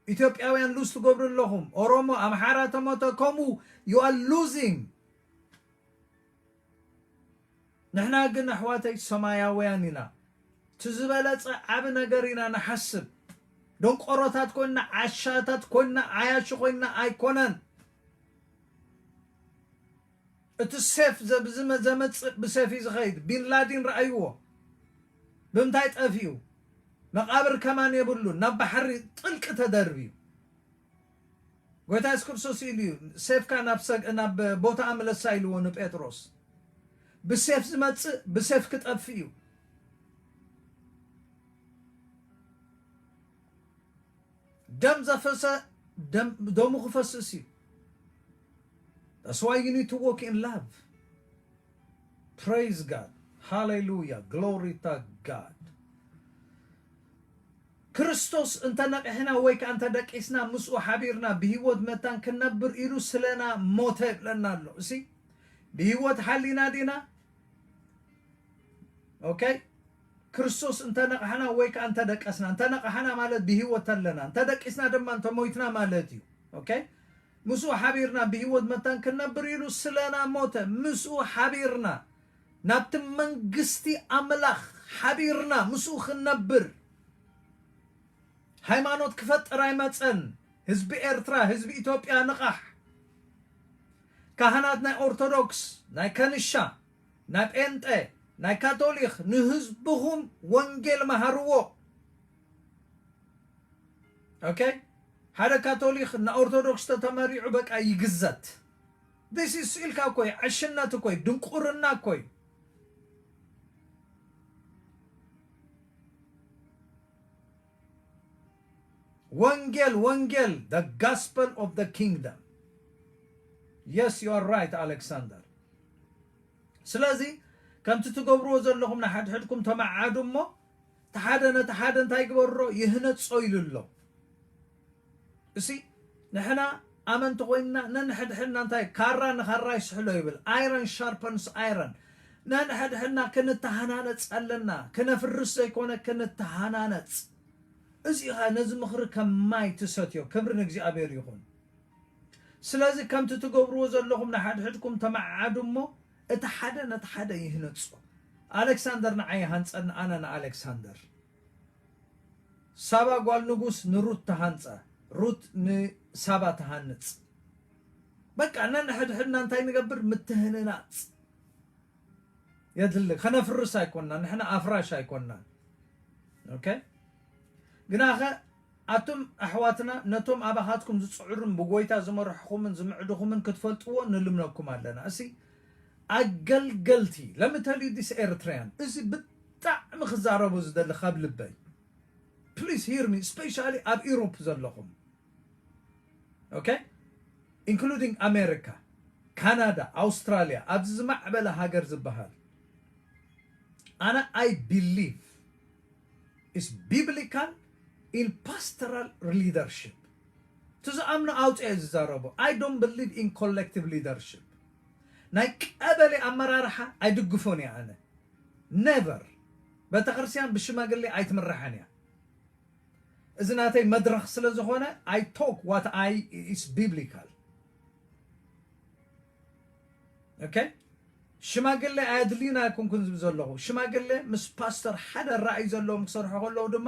ኢትዮጵያውያን ሉዝ ትገብሩ ኣለኹም። ኦሮሞ፣ ኣምሓራ ተሞተ ከምኡ you are losing። ንሕና ግን ኣሕዋተይ ሰማያውያን ኢና። እቲ ዝበለጸ ዓቢ ነገር ኢና ንሓስብ። ደንቆሮታት ኮይና፣ ዓሻታት ኮይና፣ ዓያሹ ኮይና ኣይኮነን። እቲ ሴፍ ዘ-፣ ብዝመ-፣ ዘመጽእ ብሴፍ እዩ ዝኸይድ። ቢንላዲን ረኣይዎ። ብምንታይ ጠፊኡ? መቓብር ከማን የብሉን። ናብ ባሕሪ ጥልቂ ተደርብዩ። ጎይታ የሱስ ክርስቶስ ኢሉ እዩ፣ "ሴፍካ ናብ ሰግ-፣ ናብ ቦታኣ ምለሳ" ኢልዎ ንጴጥሮስ። ብሴፍ ዝመጽእ ብሴፍ ክጠፍእ እዩ። ደም ዘፈሰ ደም-፣ ደሙ ክፈስስ እዩ። That's why you need to walk in love. Praise God. ሃሌሉያ። Glory to God. ክርስቶስ እንተ ነቒሕና ወይ ከኣ እንተ ደቂስና ምስኡ ሓቢርና ብህይወት መታን ክንነብር ኢሉ ስለና ሞተ ይብለና ኣሎ። እሲ ብህይወት ሓሊና ዲና? ኦኬ። ክርስቶስ እንተ ነቕሓና ወይ ከኣ እንተ ደቀስና፣ እንተ ነቕሓና ማለት ብህይወት ኣለና፣ እንተ ደቂስና ድማ እንተ ሞይትና ማለት እዩ። ኦኬ። ምስኡ ሓቢርና ብህይወት መታን ክንነብር ኢሉ ስለና ሞተ። ምስኡ ሓቢርና ናብቲ መንግስቲ ኣምላኽ ሓቢርና ምስኡ ክንነብር። ሃይማኖት ክፈጥር ኣይመጸን። ህዝቢ ኤርትራ፣ ህዝቢ ኢትዮጵያ ንቓሕ። ካህናት ናይ ኦርቶዶክስ፣ ናይ ከንሻ፣ ናይ ጴንጤ፣ ናይ ካቶሊክ ንህዝብኹም ወንጌል መሃርዎ። ኦኬ? ሓደ ካቶሊክ ንኦርቶዶክስ ተተመሪዑ በቃ ይግዘት። This is ኢልካ እኮ እዩ፣ ዕሽነት እኮ እዩ፣ ድንቁርና እኮ እዩ። ወንጌል፣ ወንጌል፣ the gospel of the kingdom. Yes, you are right, ኣሌክሳንደር። ስለዚ ከምቲ ትገብርዎ ዘለኹም ንሓድሕድኩም ተመዓዱ እሞ፣ እቲ ሓደ ነቲ ሓደ እንታይ ግበሮ? ይህነጾ ኢሉ ኣሎ። እሲ ንሕና ኣመንቲ ኮይንና ነንሕድሕድና እንታይ ካራ ንኻራ ይስሕሎ ይብል። Iron sharpens iron። ነንሕድሕድና ክንተሃናነጽ ኣለና። ክነፍርስ ዘይኮነ ክንተሃናነጽ። እዚ ኸ ነዚ ምኽሪ ከም ማይ ትሰትዮ። ክብሪ ንእግዚኣብሔር ይኹን። ስለዚ ከምቲ ትገብርዎ ዘለኹም ንሓድሕድኩም ተመዓዓዱ እሞ እቲ ሓደ ነቲ ሓደ ይህነጾ። ኣሌክሳንደር ንዓይ ይሃንጸኒ፣ ኣነ ንኣሌክሳንደር። ሳባ ጓል ንጉስ ንሩት ትሃንጻ፣ ሩት ንሳባ ትሃንጽ። በቃ ነንሕድሕድና እንታይ ንገብር? ምትህንናጽ የድሊ። ከነፍርስ ኣይኮንና፣ ንሕና ኣፍራሽ ኣይኮንናን። ኦኬ? ግናኸ ኣቱም ኣሕዋትና ነቶም ኣባኻትኩም ዝጽዕሩን ብጎይታ ዝመርሕኹምን ዝምዕድኹምን ክትፈልጥዎ ንልምነኩም ኣለና። እሲ ኣገልገልቲ፣ let me tell you this Eritrean፣ እዚ ብጣዕሚ ክዛረቦ ዝደሊ ካብ ልበይ። Please hear me, especially ኣብ ኢሮፕ ዘለኹም። ኦኬ? Including ኣሜሪካ፣ ካናዳ፣ ኣውስትራልያ፣ ኣብዚ ዝማዕበለ ሃገር ዝበሃል። ኣነ I believe is biblical in pastoral leadership። እቲ ዝኣምኖ ኣውፅኦ ዝዛረቦ። I don't believe in collective leadership። ናይ ቀበሌ ኣመራርሓ ኣይድግፎን እየ ኣነ። Never። ቤተክርስትያን ብሽማግሌ ኣይትምራሕን እያ። እዚ ናተይ መድረኽ ስለ ዝኾነ I talk what I is biblical። okay? ሽማግለ ኣየድልዩን ኣይኮንኩን ዝብል ዘለኹ። ሽማግለ ምስ ፓስተር ሓደ ራእይ ዘለዎም ክሰርሑ ከለዉ ድማ፣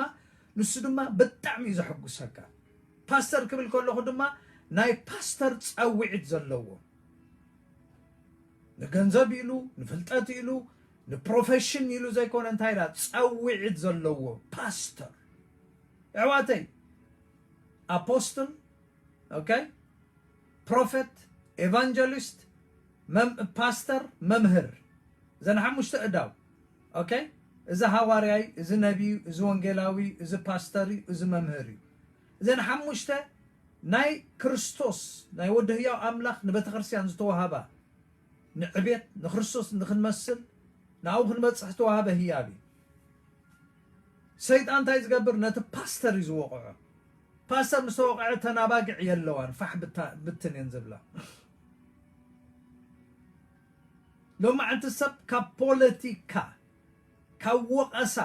ንሱ ድማ ብጣዕሚ እዩ ዘሐጉሰካ። ፓስተር ክብል ከለኹ ድማ፣ ናይ ፓስተር ጸውዒት ዘለዎ፣ ንገንዘብ ኢሉ፣ ንፍልጠት ኢሉ፣ ንፕሮፌሽን ኢሉ ዘይኮነ፣ እንታይ ኢላ፣ ጸውዒት ዘለዎ ፓስተር። ኣሕዋተይ፣ ኣፖስትል፣ okay? ፕሮፌት፣ ኤቫንጀሊስት፣ መም-፣ ፓስተር፣ መምህር። እዘን ሓሙሽተ እዳው። Okay? እዚ ሃዋርያይ፣ እዚ ነቢዩ፣ እዚ ወንጌላዊ፣ እዚ ፓስተር እዩ፣ እዚ መምህር እዩ። እዘን ሓሙሽተ ናይ ክርስቶስ፣ ናይ ወዲ ህያው ኣምላኽ ንቤተ ክርስቲያን ዝተዋህባ፣ ንዕቤት፣ ንክርስቶስ ንክንመስል፣ ናብኡ ክንበጽሕ ዝተዋህበ ህያብ እዩ። ሰይጣን እንታይ ዝገብር? ነቲ ፓስተር እዩ ዝወቕዖ። ፓስተር ምስ ተወቕዐ፣ ተናባግዕ የለዋን፣ ፋሕ ብታ-፣ ብትን እየን ዝብላ። ሎማዓንቲ ሰብ ካብ ፖለቲካ፣ ካብ ወቐሳ፣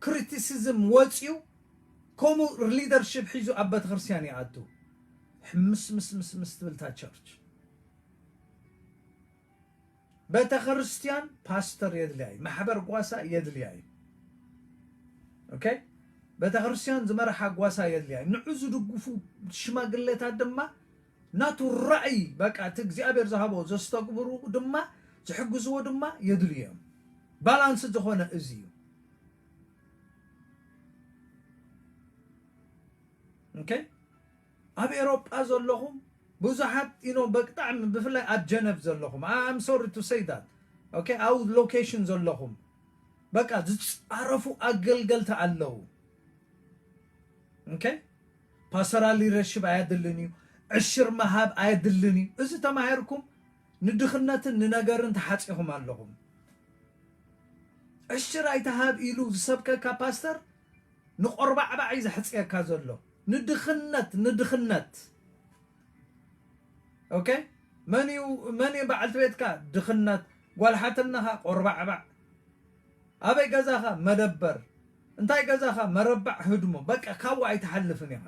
ክሪቲሲዝም ወፂኡ፣ ከምኡ ሊደርሺፕ ሒዙ ኣብ ቤተክርስትያን ይኣቱ። ሕምስ ምስ ምስ ምስ ትብል እታ ቸርች። ቤተክርስትያን ፓስተር የድልያ እዩ፣ ማሕበር ጓሳ የድልያ እዩ። Okay? ቤተክርስትያን ዝመርሓ ጓሳ የድልያ እዩ። ንዑ ዝድግፉ ሽማግሌታት ድማ ናቱ ራእይ፣ በቃ፣ እቲ እግዚኣብሔር ዝሃቦ ዘስተግብሩ ድማ፣ ዝሕግዝዎ ድማ የድልዮም። ባላንስ ዝኾነ እዚ እዩ። Okay? ኣብ ኤሮጳ ዘለኹም ብዙሓት፣ you know፣ ብጣዕሚ፣ ብፍላይ ኣብ ጀነቭ ዘለኹም፣ I'm sorry to say that። Okay? ኣብ ሎኬሽን ዘለኹም፣ በቃ፣ ዝጻረፉ ኣገልገልቲ ኣለዉ። Okay? ፓስተራል ሊደርሺፕ ኣየድልን እዩ፣ ዕሽር ምሃብ ኣየድልን እዩ። እዚ ተማሂርኩም ንድኽነትን ንነገርን ተሓጺኹም ኣለኹም። ዕሽር ኣይትሃብ ኢሉ ዝሰብከካ ፓስተር ንቆርባዕባዕ እዩ ዘሕጽየካ ዘሎ። ንድኽነት፣ ንድኽነት። Okay? መን እዩ፣ መን እዩ በዓልቲ ቤትካ? ድኽነት። ጓል ሓትነኻ ቆርባዕባዕ። ኣበይ ገዛኻ? መደበር። እንታይ ገዛኻ? መረባዕ ህድሞ። በቃ፣ ካብኡ ኣይትሓልፍን ኢኻ።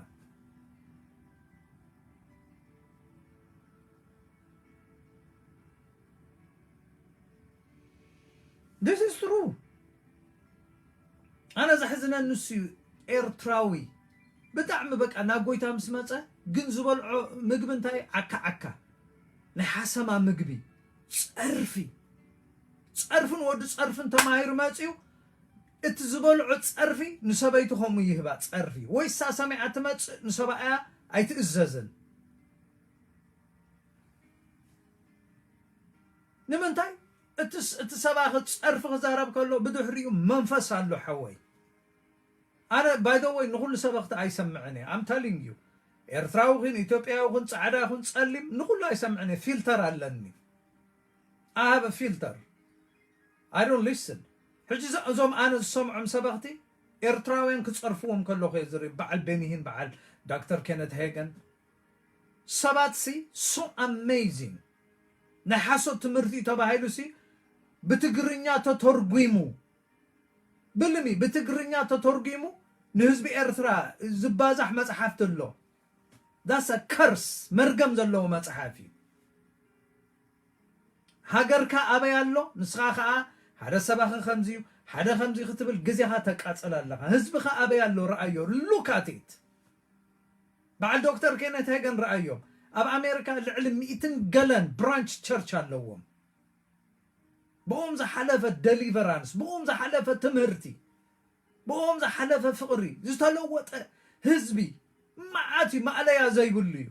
This is true። ኣነ ዘሕዝነኒ ንሱ እዩ። ኤርትራዊ ብጣዕሚ፣ በቃ፣ ናብ ጎይታ ምስ መጸ ግን ዝበልዖ ምግቢ እንታይ? ዓካ ዓካ፣ ናይ ሓሰማ ምግቢ፣ ጸርፊ። ጸርፍን ወዲ ጸርፍን ተማሂሩ መጺኡ፣ እቲ ዝበልዖ ጸርፊ ንሰበይቱ ከምኡ ይህባ፣ ጸርፊ። ወይ እሳ ሰሚዓ ትመጽእ፣ ንሰብኣያ ኣይትእዘዝን። ንምንታይ? እቲ ስ-፣ እቲ ሰባኺ ጸርፊ ክዛረብ ከሎ ብድሕሪኡ መንፈስ ኣሎ፣ ሓወይ። ኣነ፣ by the way፣ ንኹሉ ሰበኽቲ ኣይሰምዕን እየ። I'm telling you። ኤርትራዊ ኹን፣ ኢትዮጵያዊ ኹን፣ ጻዕዳ ኹን፣ ጸሊም፣ ንኹሉ ኣይሰምዕን እየ። ፊልተር ኣለኒ። I have a filter። I don't listen። ሕጂ እዞ-፣ እዞም ኣነ ዝሰምዖም ሰበኽቲ ኤርትራውያን ክጸርፍዎም ከለኹ እየ ዝርኢ። በዓል ቤኒሂን፣ በዓል ዶክተር ኬነት ሄገን። ሰባት ሲ so amazing። ናይ ሓሶት ትምህርቲ ተባሂሉ ሲ ብትግርኛ ተተርጒሙ፣ ብልሚ ብትግርኛ ተተርጒሙ ንህዝቢ ኤርትራ ዝባዛሕ መጽሓፍቲ ኣሎ። That's a curse። መርገም ዘለዎ መጽሓፍ እዩ። ሃገርካ ኣበይ ኣሎ? ንስኻ ኸኣ ሓደ ሰባኺ ከምዚ እዩ፣ ሓደ ከምዚ ክትብል ግዜኻ ተቃጽል ኣለኻ። ህዝብኻ ኣበይ ኣሎ? ረኣዮ። Look at it። በዓል ዶክተር ኬነት ሄገን ረኣዮም። ኣብ ኣሜሪካ ልዕሊ ሚእትን ገለን ብራንች ቸርች ኣለዎም። ብኦም ዝሓለፈ ደሊቨራንስ፣ ብኦም ዝሓለፈ ትምህርቲ፣ ብኦም ዝሓለፈ ፍቕሪ፣ ዝተለወጠ ህዝቢ መዓት እዩ፣ ማእለያ ዘይብሉ እዩ።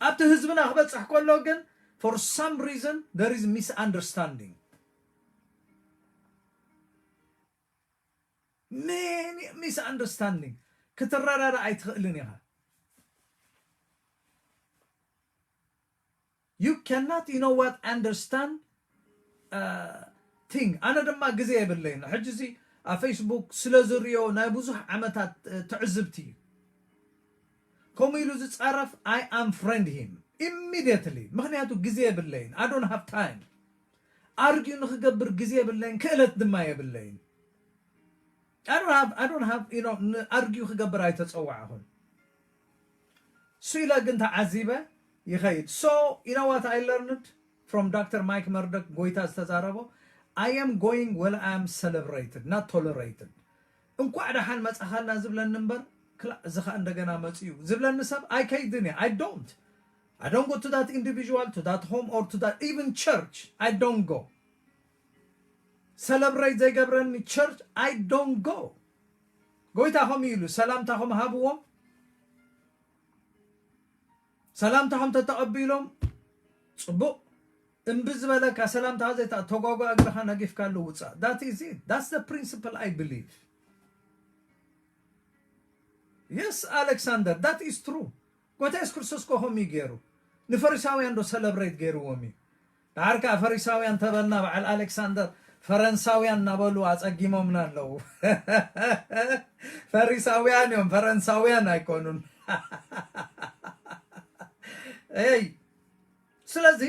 ኣብቲ ህዝብና ክበጽሕ ከሎ ግን፣ for some reason, there is misunderstanding። Many misunderstanding። ክትረዳዳእ ኣይትኽእልን ኢኻ። You cannot, you know what, understand, uh, thing። ኣነ ድማ ግዜ የብለይን። ሕጂ እዚ ኣብ ፌስቡክ ስለ ዝሪኦ ናይ ብዙሕ ዓመታት፣ uh፣ ትዕዝብቲ እዩ። ከምኡ ኢሉ ዝጻረፍ፣ I unfriend him immediately። ምኽንያቱ ግዜ የብለይን። I don't have time። ኣርጊዩ ንኽገብር ግዜ የብለይን፣ ክእለት ድማ የብለይን። I don't have, I don't have, you know፣ ን-፣ ኣርጊዩ ክገብር ኣይተጸዋዕኹን። እሱ ኢለ ግን ተዓዚበ፣ ይኸይድ። So you know what I learned from Doctor Mike Murdock? ጎይታ ዝተዛረቦ, I am going where I am celebrated, not tolerated. እንኳዕ ደሓን መጻኻልና ዝብለኒ እምበር፣ ክላእ እዚ ኸኣ እንደገና መጽኡ ዝብለኒ ሰብ ኣይከይድን እየ። I don't. I don't go to that individual, to that home, or to that even church. I don't go. Celebrate ዘይገብረኒ church, I don't go. ጎይታ ከምኡ ኢሉ፣ ሰላምታኹም ሃብዎም። ሰላምታኹም ተተቐቢሎም፣ ጽቡቕ። እምቢ ዝበለካ፣ ሰላምታ ዘይታ-፣ ተጓጓ እግርኻ ነጊፍካሉ ውጻእ። That is it. That's the principle I believe. Yes, Alexander, that is true. ጎይታ የሱስ ክርስቶስ እኮ ከምኡ እዩ ገይሩ። ንፈሪሳውያን ዶ ሰለብሬት ገይርዎም እዩ? ደሓር ከኣ ፈሪሳውያን ተበልና፣ በዓል ኣሌክሳንደር ፈረንሳውያን እናበሉ ኣጸጊሞምና ኣለዉ። ፈሪሳውያን እዮም፣ ፈረንሳውያን ኣይኮኑን። እይ፣ ስለዚ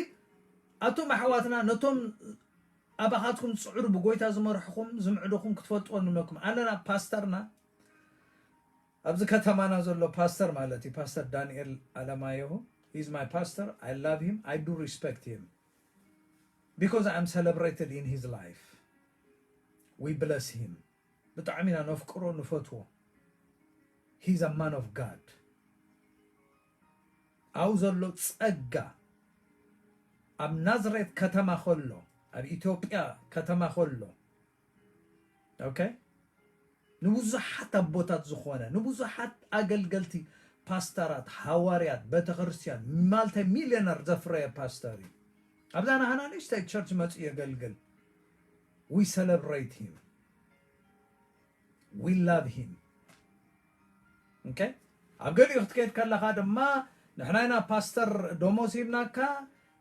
ኣቱም ኣሕዋትና፣ ነቶም ኣባኻትኩም ዝጽዕሩ፣ ብጎይታ ዝመርሕኹም ዝምዕዱኹም ክትፈልጥዎ ንመኩም ኣለና። ፓስተርና ኣብዚ ከተማና ዘሎ ፓስተር ማለት እዩ፣ ፓስተር ዳንኤል ኣለማየሁ፣ he's my pastor, I love him, I do respect him because I am celebrated in his life. We bless him. ብጣዕሚ ኢና ነፍቅሮ፣ ንፈትዎ። He's a man of God. ኣብኡ ዘሎ ጸጋ፣ ኣብ ናዝሬት ከተማ ከሎ፣ ኣብ ኢትዮጵያ ከተማ ከሎ፣ ኦኬ፣ ንብዙሓት ኣቦታት ዝኾነ፣ ንብዙሓት ኣገልገልቲ፣ ፓስተራት፣ ሃዋርያት፣ ቤተክርስትያን፣ ማልተ ሚልዮነር ዘፍረየ ፓስተር እዩ። ኣብዛ ናህና ንእሽተይ ቸርች መጽኡ የገልግል። We celebrate him. We love him. ኦኬ? ኣብ ገሊኡ ክትከይድ ከለኻ ድማ፣ ንሕና ኢና ፓስተር ደሞዝ ሂብናካ፣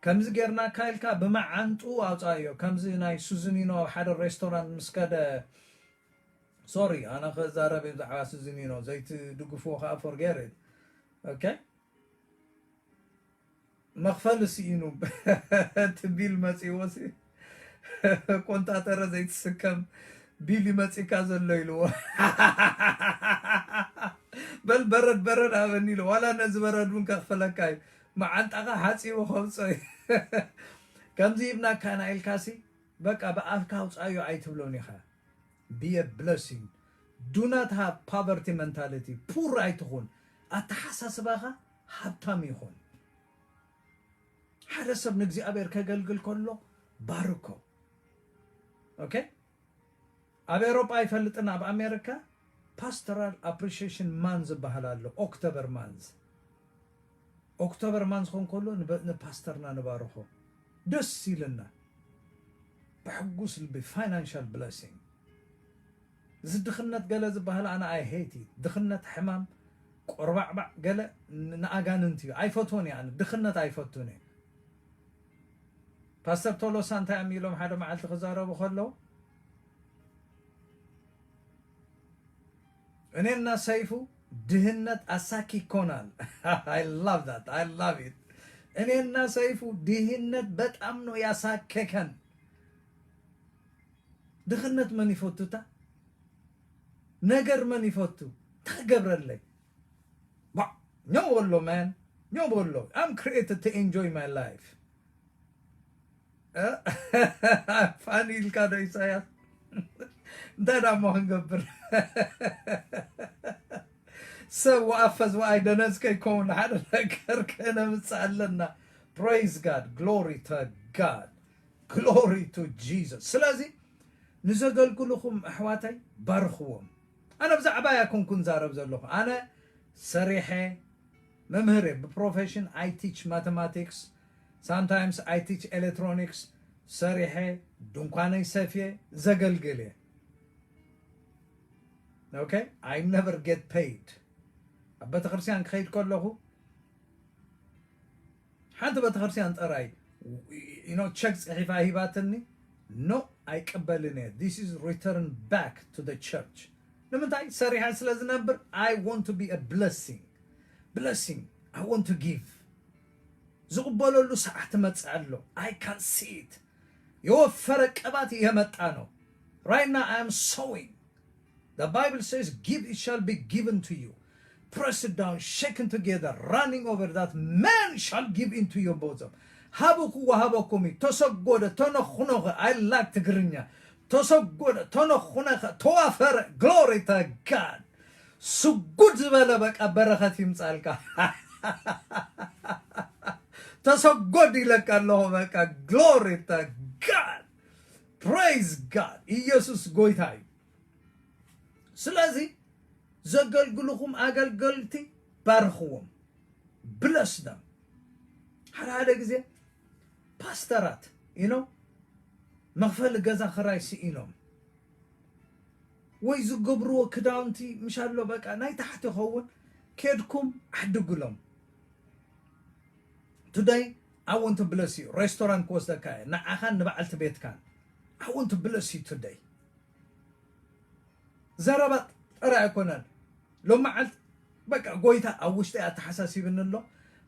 ከምዚ ጌርናካ ኢልካ ብመዓንጡ ኣውጻእዮ። ከምዚ ናይ ሱዝኒኖ ኣብ ሓደ ሬስቶራንት ምስ ከደ፣ ሶሪ፣ ኣነ ክዛረብ እየ ብዛዕባ ሱዝኒኖ፣ ዘይትድግፍዎ ከኣ forget it። ኦኬ? መኽፈሊ ስኢኑ፣ እቲ ቢል መጺእዎ ሲ፣ ቆንጣጠረ ዘይትስከም ቢል ይመጺካ ዘሎ ኢልዎ። በል በረድ በረድ ሃበኒ ኢሉ። ዋላ ነዚ በረድ እውን ከኽፈለካ እዩ። መዓንጣኻ ሓጺቡ ከውጽኦ እዩ። ከምዚ ሂብናካ ኢና ኢልካ ሲ፣ በቃ ብኣፍካ ኣውጻዮ ኣይትብሎን ኢኻ። Be a blessing. Do not have poverty mentality. ፑር ኣይትኹን። ኣተሓሳስባኻ ሃብታም ይኹን። ሓደ ሰብ ንእግዚኣብሔር ከገልግል ከሎ ባርኮ። ኦኬ? ኣብ ኤውሮጳ ኣይፈልጥን፣ ኣብ ኣሜሪካ ፓስተራል ኣፕሪሺዬሽን ማንዝ ዝበሃል ኣሎ። ኦክቶበር ማንዝ፣ ኦክቶበር ማንዝ ክኸውን ከሎ ንበ-፣ ንፓስተርና ንባርኾ። ደስ ኢልና ብሕጉስ ልቢ፣ ፋይናንሻል ብለሲንግ። እዚ ድኽነት ገለ ዝበሃል ኣነ I hate it። ድኽነት፣ ሕማም፣ ቆርባዕባዕ ገለ ን-፣ ንኣጋንንቲ እዩ። ኣይፈትዎን እየ ኣነ። ድኽነት ኣይፈቱን እየ። ፓስተር ቶሎሳ እንታይ እዮም ኢሎም ሓደ መዓልቲ ክዛረቡ ከለዉ፣ እኔና ሰይፉ ድህነት ኣሳኪኮናል። I love that. I love it. እኔና ሰይፉ ድህነት በጣም ነው ያሳከከን። ድኽነት መን ይፈቱታ? ነገር መን ይፈቱ? እንታይ ገብረለይ? ባ-፣ ኖ በሎ፣ ማን፣ ኖ በሎ። I'm created to enjoy my life. እ? ፋኒ ኢልካ ዶ ኢሳያስ? እንታይ ደኣ እሞ ክንገብር? ሰብ ወኣፈዝ ወኣይ ደነዝ ከይከውን ሓደ ነገር ከነምጽእ ኣለና። Praise God. Glory to God. Glory to Jesus. ስለዚ ንዘገልግሉኹም ኣሕዋተይ ባርኽዎም። ኣነ ብዛዕባ ኣይኮንኩን ዛረብ ዘለኹ። ኣነ ሰሪሐ መምህር እየ። ብፕሮፌሽን I teach mathematics, sometimes I teach electronics። ሰሪሐ ድንኳነይ ሰፍየ ዘገልግል እየ። ኦኬ? I never get paid። ኣብ ቤተክርስትያን ክኸይድ ከለኹ ሓንቲ ቤተክርስትያን ጥራይ፣ you know፣ ቸክ ጽሒፋ ሂባትኒ፣ ኖ፣ ኣይቅበልን እየ። This is return back to the church። ንምንታይ? ሰሪሐ ስለ ዝነብር። I want to be a blessing. Blessing. I want to give. ዝቕበለሉ ሰዓት መጽእ ኣሎ። I can see it. የወፈረ ቅባት እየመጣ ነው። Right now I am sowing. The Bible says, "Give, it shall be given to you." pressed down, shaken together, running over, that men shall give into your bosom. ሃብኩ ወሃበኩም እዩ። ተሰጎደ፣ ተነኹነኸ፣ I like ትግርኛ። ተሰጎደ፣ ተነኹነኸ፣ ተዋፈረ። Glory to God። ስጉድ ዝበለ በቃ በረኸት ይምጻልካ። ተሰጎድ ኢለካ ኣለኹ በቃ። Glory to God። Praise God። ኢየሱስ ጎይታ እዩ። ስለዚ ዘገልግሉኹም ኣገልገልቲ ባርኽዎም። Bless them። ሓደ ሓደ ግዜ ፓስተራት you know መኽፈሊ ገዛ ክራይ ስኢኖም ወይ ዝገብርዎ ክዳውንቲ ምሻሎ በቃ ናይ ታሕቲ ይኸውን። ኬድኩም ዓድግሎም። Today I want to bless you። ሬስቶራንት ክወስደካ እየ፣ ንዓኻን ንበዓልቲ ቤትካን። I want to bless you today። ዘረባ ጥራይ ኣይኮነን። ሎም መዓልቲ በቃ ጎይታ ኣብ ውሽጢ ኣተሓሳሲብኒ ኣሎ።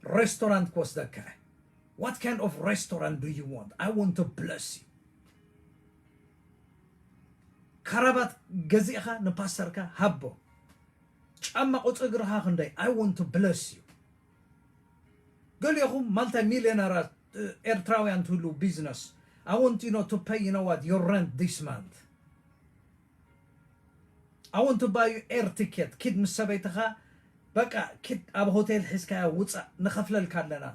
ሬስቶራንት ክወስደካ እየ። What kind of restaurant do you want? I want to bless you። ካራባት ገዚእኻ ንፓስተርካ ሃቦ። ጫማ ቁጽሪ እግርኻ ክንደይ? I want to bless you። ገሊኹም ማልታይ ሚልዮነራት ኤርትራውያን ትህሉ ቢዝነስ። I want you know to pay you know what your rent this month። I want to buy you air ticket። ኪድ ምስ ሰበይትኻ በቃ ኪድ ኣብ ሆቴል ሒዝካያ ውጻእ፣ ንኸፍለልካ ኣለና።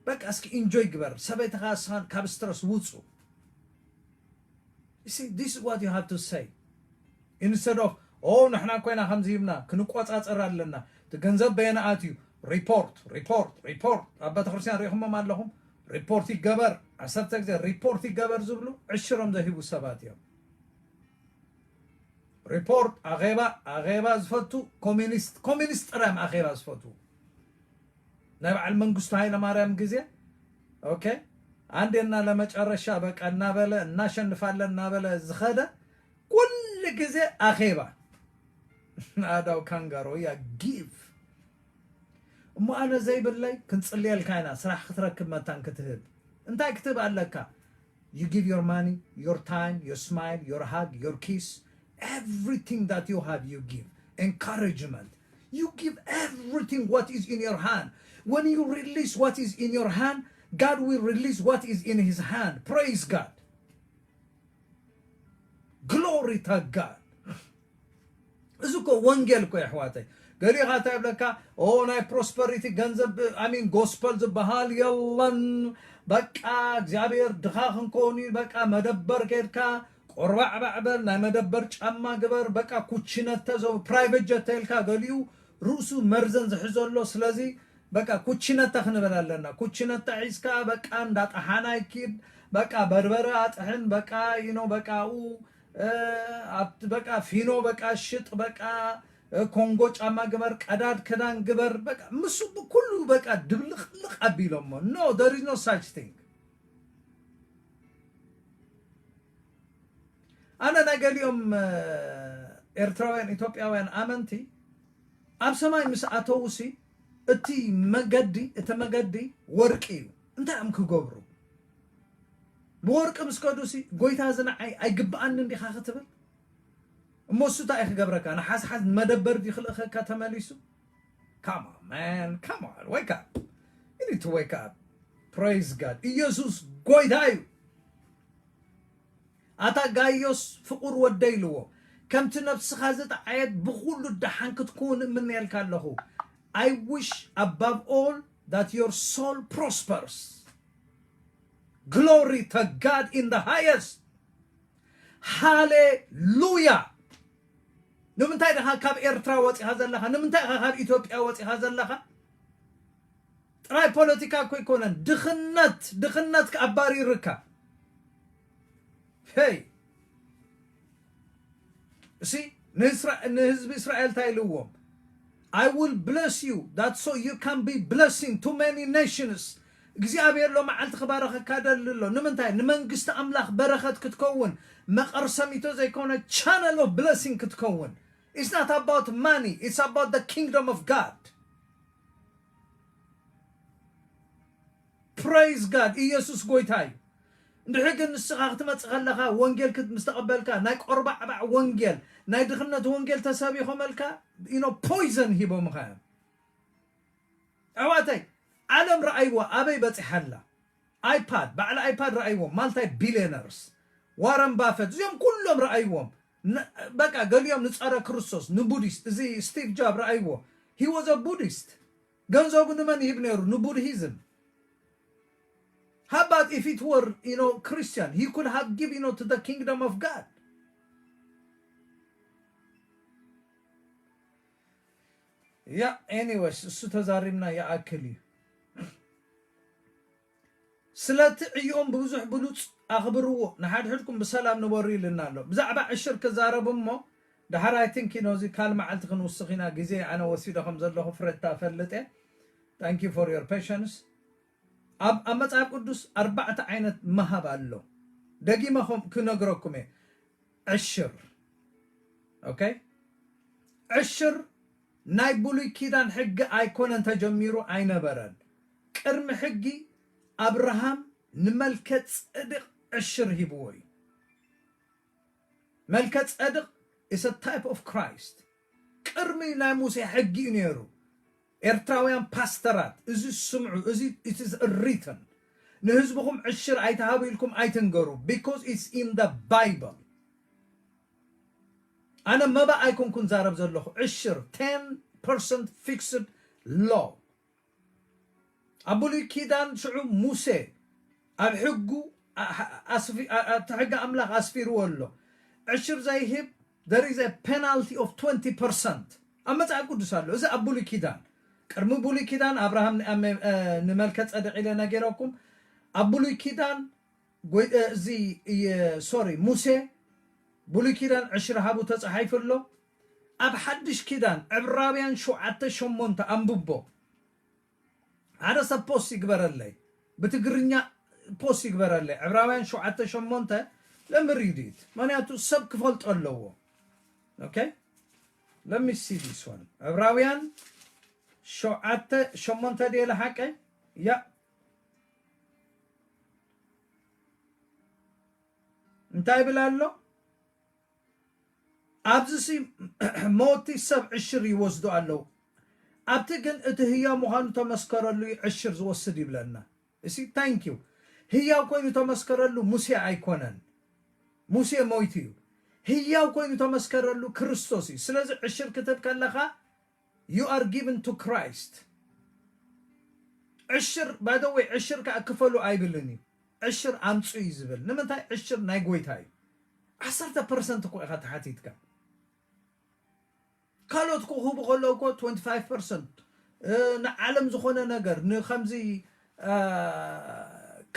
በቃ እስኪ ኢንጆይ ግበር፣ ሰበይትኻ እስኻን ካብ ስትረስ ውጹ። You see, this is what you have to say. Instead of, ኦ ንሕና ኮይና ከምዚ ሂብና ክንቆጻጸር ኣለና፣ እቲ ገንዘብ በየና ኣትዩ? ሪፖርት ሪፖርት ሪፖርት። ኣብ ቤተክርስትያን ሪኢኹሞም ኣለኹም? ሪፖርት ይገበር፣ ዓሰርተ ግዜ ሪፖርት ይገበር ዝብሉ ዕሽሮም ዘሂቡ ሰባት እዮም። ሪፖርት፣ ኣኼባ፣ ኣኼባ ዝፈቱ ኮሚኒስት፣ ኮሚኒስት ጥራይ እዮም ኣኼባ ዝፈቱ። ናይ በዓል መንግስቱ ኃይለ ማርያም ግዜ ኦኬ፣ አንዴና ለመጨረሻ በቃ እናበለ እናሸንፋለን እናበለ ዝኸደ ኩሉ ግዜ ኣኼባ። ናዳው ካንጋሮ እያ ጊቭ። እሞ ኣነ ዘይብለይ ክንጽልየልካ ኢና፣ ስራሕ ክትረክብ መታን ክትህብ። እንታይ ክትህብ ኣለካ? You give your money, your time, your smile, your hug, your kiss, everything that you have, you give. Encouragement. You give everything what is in your hand. When you release what is in your hand, God will release what is in his hand. Praise God. Glory to God. እዚ እኮ ወንጌል እኮ የሕዋተይ። ገሊኻ እንታይ ይብለካ? ኦ ናይ ፕሮስፐሪቲ ገንዘብ ኣሚን ጎስፐል ዝበሃል የለን። በቃ እግዚኣብሔር ድኻ ክንከውን እዩ። በቃ መደበር ከድካ ቆርባዕባዕ በል፣ ናይ መደበር ጫማ ግበር። በቃ ኩችነተ ዞ ፕራይቬት ጀት ተልካ ገሊኡ ርእሱ መርዘን ዝሕዘሎ። ስለዚ በቃ ኩችነታ ክንበል ኣለና። ኩችነታ ሒዝካ በቃ እንዳጠሓና ይኪድ። በቃ በርበረ ኣጥሕን በቃ you know በቃ ኡ ኣብቲ በቃ ፊኖ በቃ ሽጥ በቃ ኮንጎ ጫማ ግበር፣ ቀዳድ ክዳን ግበር። በቃ ምስ ኩሉ በቃ ድብልቕልቕ ኣቢሎሞ። No, there is no such thing። ኣነ ናይ ገሊኦም ኤርትራውያን ኢትዮጵያውያን ኣመንቲ ኣብ ሰማይ ምስ ኣተውሲ እቲ መገዲ እቲ መገዲ ወርቂ እዩ። እንታይ እዮም ክገብሩ? ብወርቂ ምስ ከዱሲ ጎይታ እዚ ንዓይ ኣይግብኣንን ዲኻ ክትብል? እሞ እሱ እንታይ እዩ ክገብረካ? ንሓዝሓዝ መደበር ድዩ ክልእኸካ ተመሊሱ? Come on man, come on, wake up። You need to wake up። Praise God። ኢየሱስ ጎይታ እዩ። ኣታ ጋይዮስ ፍቑር ወደይ ኢልዎ፣ ከምቲ ነብስኻ ዝጠዓየት ብኹሉ ደሓን ክትኩውን እምነየልካ ኣለኹ። I wish above all that your soul prospers። Glory to God in the highest። ሃሌሉያ። ንምንታይ ድኻ ካብ ኤርትራ ወፂኻ ዘለኻ? ንምንታይ ኢኻ ካብ ኢትዮጵያ ወፂኻ ዘለኻ? ጥራይ ፖለቲካ እኮ ኣይኮነን። ድኽነት ድኽነት ኣባሪርካ። ሄይ እሲ ንህዝቢ እስራኤል እንታይ ኢልዎም? I will bless you that so you can be blessing to many nations። እግዚኣብሔር ሎ መዓልቲ ክባረኸካ ደሊ ኣሎ። ንምንታይ? ንመንግስቲ ኣምላኽ በረኸት ክትከውን፣ መቐርሰሚቶ ዘይኮነ channel of blessing ክትከውን። It's not about money, it's about the kingdom of God። Praise God። ኢየሱስ ጎይታ እዩ። እንድሕር ግን ንስኻ ክትመጽእ ከለኻ ወንጌል ምስ ተቐበልካ ናይ ቆርባዕባዕ ወንጌል ናይ ድኽነት ወንጌል ተሰቢኾመልካ you know poison ሂቦምኻ እዮም። ኣሕዋተይ፣ ዓለም ረኣይዋ ኣበይ በፂሓ ኣላ? ኣይፓድ፣ በዓል ኣይፓድ ረኣይዎም፣ ማልታይ ቢልዮነርስ፣ ዋረን ባፈት፣ እዚኦም ኩሎም ረኣይዎም። ነ- በቃ ገሊኦም ንፀረ ክርስቶስ፣ ንቡዲስት፣ እዚ ስቲቭ ጃብ ረኣይዎ። He was a Buddhist። ገንዘቡ ንመን ይህብ ነይሩ? ንቡድሂዝም። How about if it were, you know, Christian? He could have given, you know, to the kingdom of God. Yeah, anyways, እሱ ተዛሪብና ይኣክል እዩ። ስለቲ ዕዮኦም ብብዙሕ ብሉፅ ኣኽብርዎ፣ ንሓድሕድኩም ብሰላም ንበሩ ኢልና ኣሎ። ብዛዕባ ዕሽር ክዛረብ እሞ ድሓር፣ I think, you know፣ እዚ ካል መዓልቲ ክንውስኽ ኢና። ግዜ ኣነ ወሲደ ከም ዘለኹ ፍረታ ፈልጥ እየ። Thank you for your patience። ኣብ ኣብ መጽሓፍ ቅዱስ ኣርባዕተ ዓይነት መሃብ ኣሎ። ደጊመ ከም ክነግረኩም እየ። ዕሽር፣ okay፣ ዕሽር ናይ ብሉይ ኪዳን ሕጊ ኣይኮነን ተጀሚሩ፣ ኣይነበረን። ቅድሚ ሕጊ ኣብርሃም ንመልከ ጸድቅ ዕሽር ሂብዎ እዩ። መልከ ጸድቅ is a type of Christ። ቅድሚ ናይ ሙሴ ሕጊ እዩ ነይሩ። ኤርትራውያን ፓስተራት፣ እዚ ስምዑ፣ እዚ it is written። ንህዝብኹም ዕሽር ኣይትሃቡ ኢልኩም ኣይትንገሩ፣ because it's in the Bible። ኣነ መባእ ኣይኮንኩን ዛረብ ዘለኹ። ዕሽር፣ ten percent fixed law። ኣብ ብሉይ ኪዳን ሽዑ ሙሴ ኣብ ሕጉ ኣ- ኣ- ኣስፊ- ኣ- ኣብቲ ሕጊ ኣምላኽ ኣስፊርዎ ኣሎ። ዕሽር ዘይህብ there is a penalty of twenty percent ኣብ መጽሓፍ ቅዱስ ኣሎ። እዚ ኣብ ብሉይ ኪዳን፣ ቅድሚ ብሉይ ኪዳን ኣብርሃም ን- ኣመ- እ፣ ንመልከ ጸደቅ ኢለ ነጌረኩም። ኣብ ብሉይ ኪዳን ጎይ- እ፣ እዚ ሶሪ ሙሴ ብሉይ ኪዳን ዕሽር ሃቡ ተጻሒፉ ኣሎ። ኣብ ሓድሽ ኪዳን ዕብራውያን ሸውዓተ ሸሞንተ ኣንብቦ። ሓደ ሰብ ፖስት ይግበረለይ፣ ብትግርኛ ፖስት ይግበረለይ። ዕብራውያን ሸውዓተ ሸሞንተ ለምሪዲት፣ ምክንያቱ ሰብ ክፈልጦ ኣለዎ። Okay? Let me see this one. ዕብራውያን ሸውዓተ ሸሞንተ ድየ ለሓቀ? ያ፣ እንታይ ይብል ኣሎ? ኣብዚ ሲ ሞቲ ሰብ ዕሽር ይወስዱ ኣለዉ። ኣብቲ ግን እቲ ህያው ምዃኑ ተመስከረሉ እዩ ዕሽር ዝወስድ ይብለና። እሲ ታንክ ዩ። ህያው ኮይኑ ተመስከረሉ ሙሴ ኣይኮነን። ሙሴ ሞይቱ እዩ። ህያው ኮይኑ ተመስከረሉ ክርስቶስ እዩ። ስለዚ ዕሽር ክትብ ከለኻ you are given to Christ። ዕሽር ባደወይ ዕሽር ከዓ ክፈሉ ኣይብልን እዩ። ዕሽር ኣምፁ እዩ ዝብል። ንምንታይ? ዕሽር ናይ ጎይታ እዩ። ዓሰርተ ፐርሰንት እኮ ኢኻ ተሓቲትካ። ካልኦት ክህቡ ከለዉ እኮ twenty five percent፣ እ፣ ንዓለም ዝኾነ ነገር ንከምዚ፣ እ፣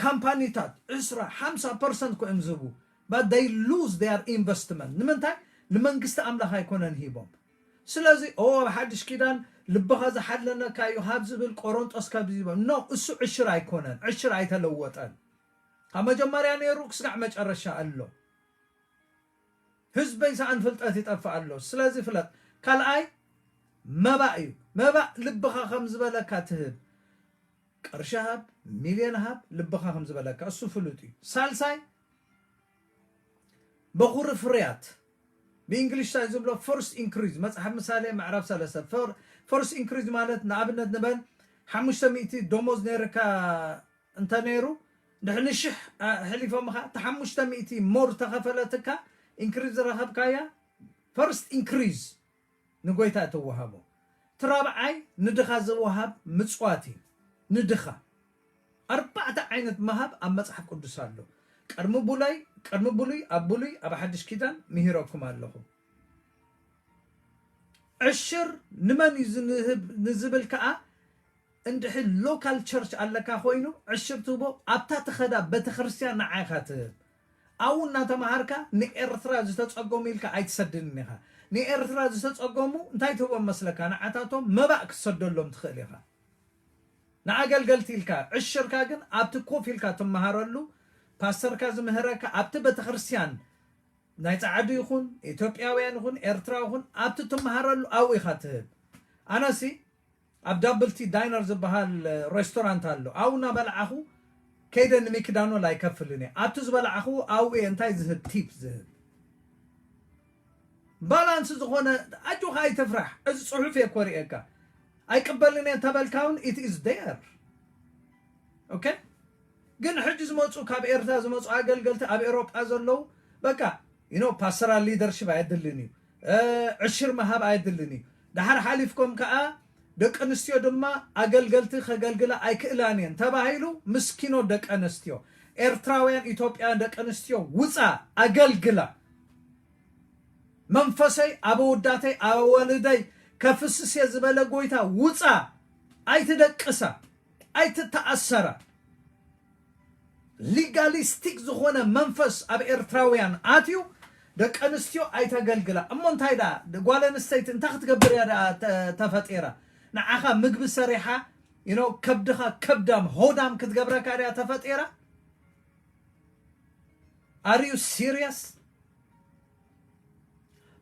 ካምፓኒታት ዕስራ ሓምሳ ፐርሰንት እኮ እዮም ዝህቡ። But they lose their investment። ንምንታይ? ንመንግስቲ ኣምላኽ ኣይኮነን ሂቦም። ስለዚ ኦ ኣብ ሓድሽ ኪዳን ልብኻ ዝሓለነካ እዩ ሃብ ዝብል ቆሮንጦስ ካብ ዝህቦም ኖ፣ እሱ ዕሽር ኣይኮነን፣ ዕሽር ኣይተለወጠን። ካብ መጀመርያ ነይሩ ክስጋዕ መጨረሻ ኣሎ። ህዝበይ ሰኣን ፍልጠት ይጠፍእ ኣሎ። ስለዚ ፍለጥ። ካልኣይ መባእ እዩ። መባእ ልብኻ ከም ዝበለካ ትህብ። ቅርሺ ሃብ፣ ሚልዮን ሃብ፣ ልብኻ ከም ዝበለካ እሱ ፍሉጥ እዩ። ሳልሳይ በኹሪ ፍርያት ብእንግሊሽ እንታይ ዝብሎ ፈርስት ኢንክሪዝ መፅሓፍ ምሳሌ ምዕራፍ ሰለስተ ፈርስት ኢንክሪዝ ማለት ንኣብነት ንበል ሓሙሽተ ሚእቲ ደሞዝ ነይርካ እንተ ነይሩ ድሕሪ ሽሕ ሕሊፎምኻ እቲ ሓሙሽተ ሚእቲ ሞር ተኸፈለትካ ኢንክሪዝ ዝረኸብካያ ፈርስት ኢንክሪዝ ንጎይታ እትወሃቦ። እቲ ራብዓይ ንድኻ ዝወሃብ ምጽዋት እዩ። ንድኻ ኣርባዕተ ዓይነት መሃብ ኣብ መጽሓፍ ቅዱስ ኣሎ። ቅድሚ ብሉይ ቅድሚ ብሉይ ኣብ ብሉይ ኣብ ሓድሽ ኪዳን ምሂረኩም ኣለኹ። ዕሽር ንመን እዩ ዝንህብ ንዝብል ከኣ እንድሕር ሎካል ቸርች ኣለካ ኮይኑ ዕሽር ትህቦ ኣብታ ትኸዳ ቤተክርስትያን ንዓኻ ትህብ። ኣብኡ እናተምሃርካ ንኤርትራ ዝተጸገሙ ኢልካ ኣይትሰድንን ኢኻ። ንኤርትራ ዝተጸገሙ እንታይ ትህቦም መስለካ? ንዓታቶም መባእ ክትሰደሎም ትኽእል ኢኻ። ንኣገልገልቲ ኢልካ ዕሽርካ ግን ኣብቲ ኮፍ ኢልካ ትመሃረሉ ፓስተርካ ዝምህረካ ኣብቲ ቤተክርስትያን ናይ ጸዓዱ ይኹን ኢትዮጵያውያን ይኹን ኤርትራ ይኹን ኣብቲ ትመሃረሉ ኣብኡ ኢኻ ትህብ። ኣነሲ ኣብ ዳብልቲ ዳይነር ዝበሃል ሬስቶራንት ኣሎ ኣብኡ እናበላዓኹ ከይደ ንሚክዳኖል ኣይከፍልን እየ ኣብቲ ዝበላዓኹ ኣብኡ እየ እንታይ ዝህብ ቲፕ ዝህብ ባላንስ ዝኾነ ኣጆኻ ኣይትፍራሕ እዚ ፅሑፍ እየ ኮሪኤካ ኣይቅበልን እየ እንተበልካ እውን it is there። Okay? ግን ሕጂ ዝመፁ ካብ ኤርትራ ዝመፁ ኣገልገልቲ ኣብ ኤሮጳ ዘለዉ በቃ you know pastoral leadership ኣየድልን እዩ። ዕሽር ምሃብ ኣየድልን እዩ። ድሓር ሓሊፍኩም ከዓ ደቂ ኣንስትዮ ድማ ኣገልገልቲ ከገልግላ ኣይክእላን እየን ተባሂሉ ምስኪኖ ደቂ ኣንስትዮ ኤርትራውያን ኢትዮጵያውያን ደቂ ኣንስትዮ ውፃ ኣገልግላ መንፈሰይ ኣብ ኣወዳተይ ኣዋልደይ ከፍስስ እየ ዝበለ ጎይታ ውፃ ኣይትደቅሳ ኣይትተኣሰራ። ሊጋሊስቲክ ዝኾነ መንፈስ ኣብ ኤርትራውያን ኣትዩ ደቂ ኣንስትዮ ኣይተገልግላ እሞ እንታይ ደኣ ጓል ኣንስተይቲ እንታይ ክትገብር እያ ደኣ ተፈጢራ ንዓኻ ምግቢ ሰሪሓ you know ከብድኻ ከብዳም ሆዳም ክትገብረካ ድያ ተፈጢራ? Are you serious?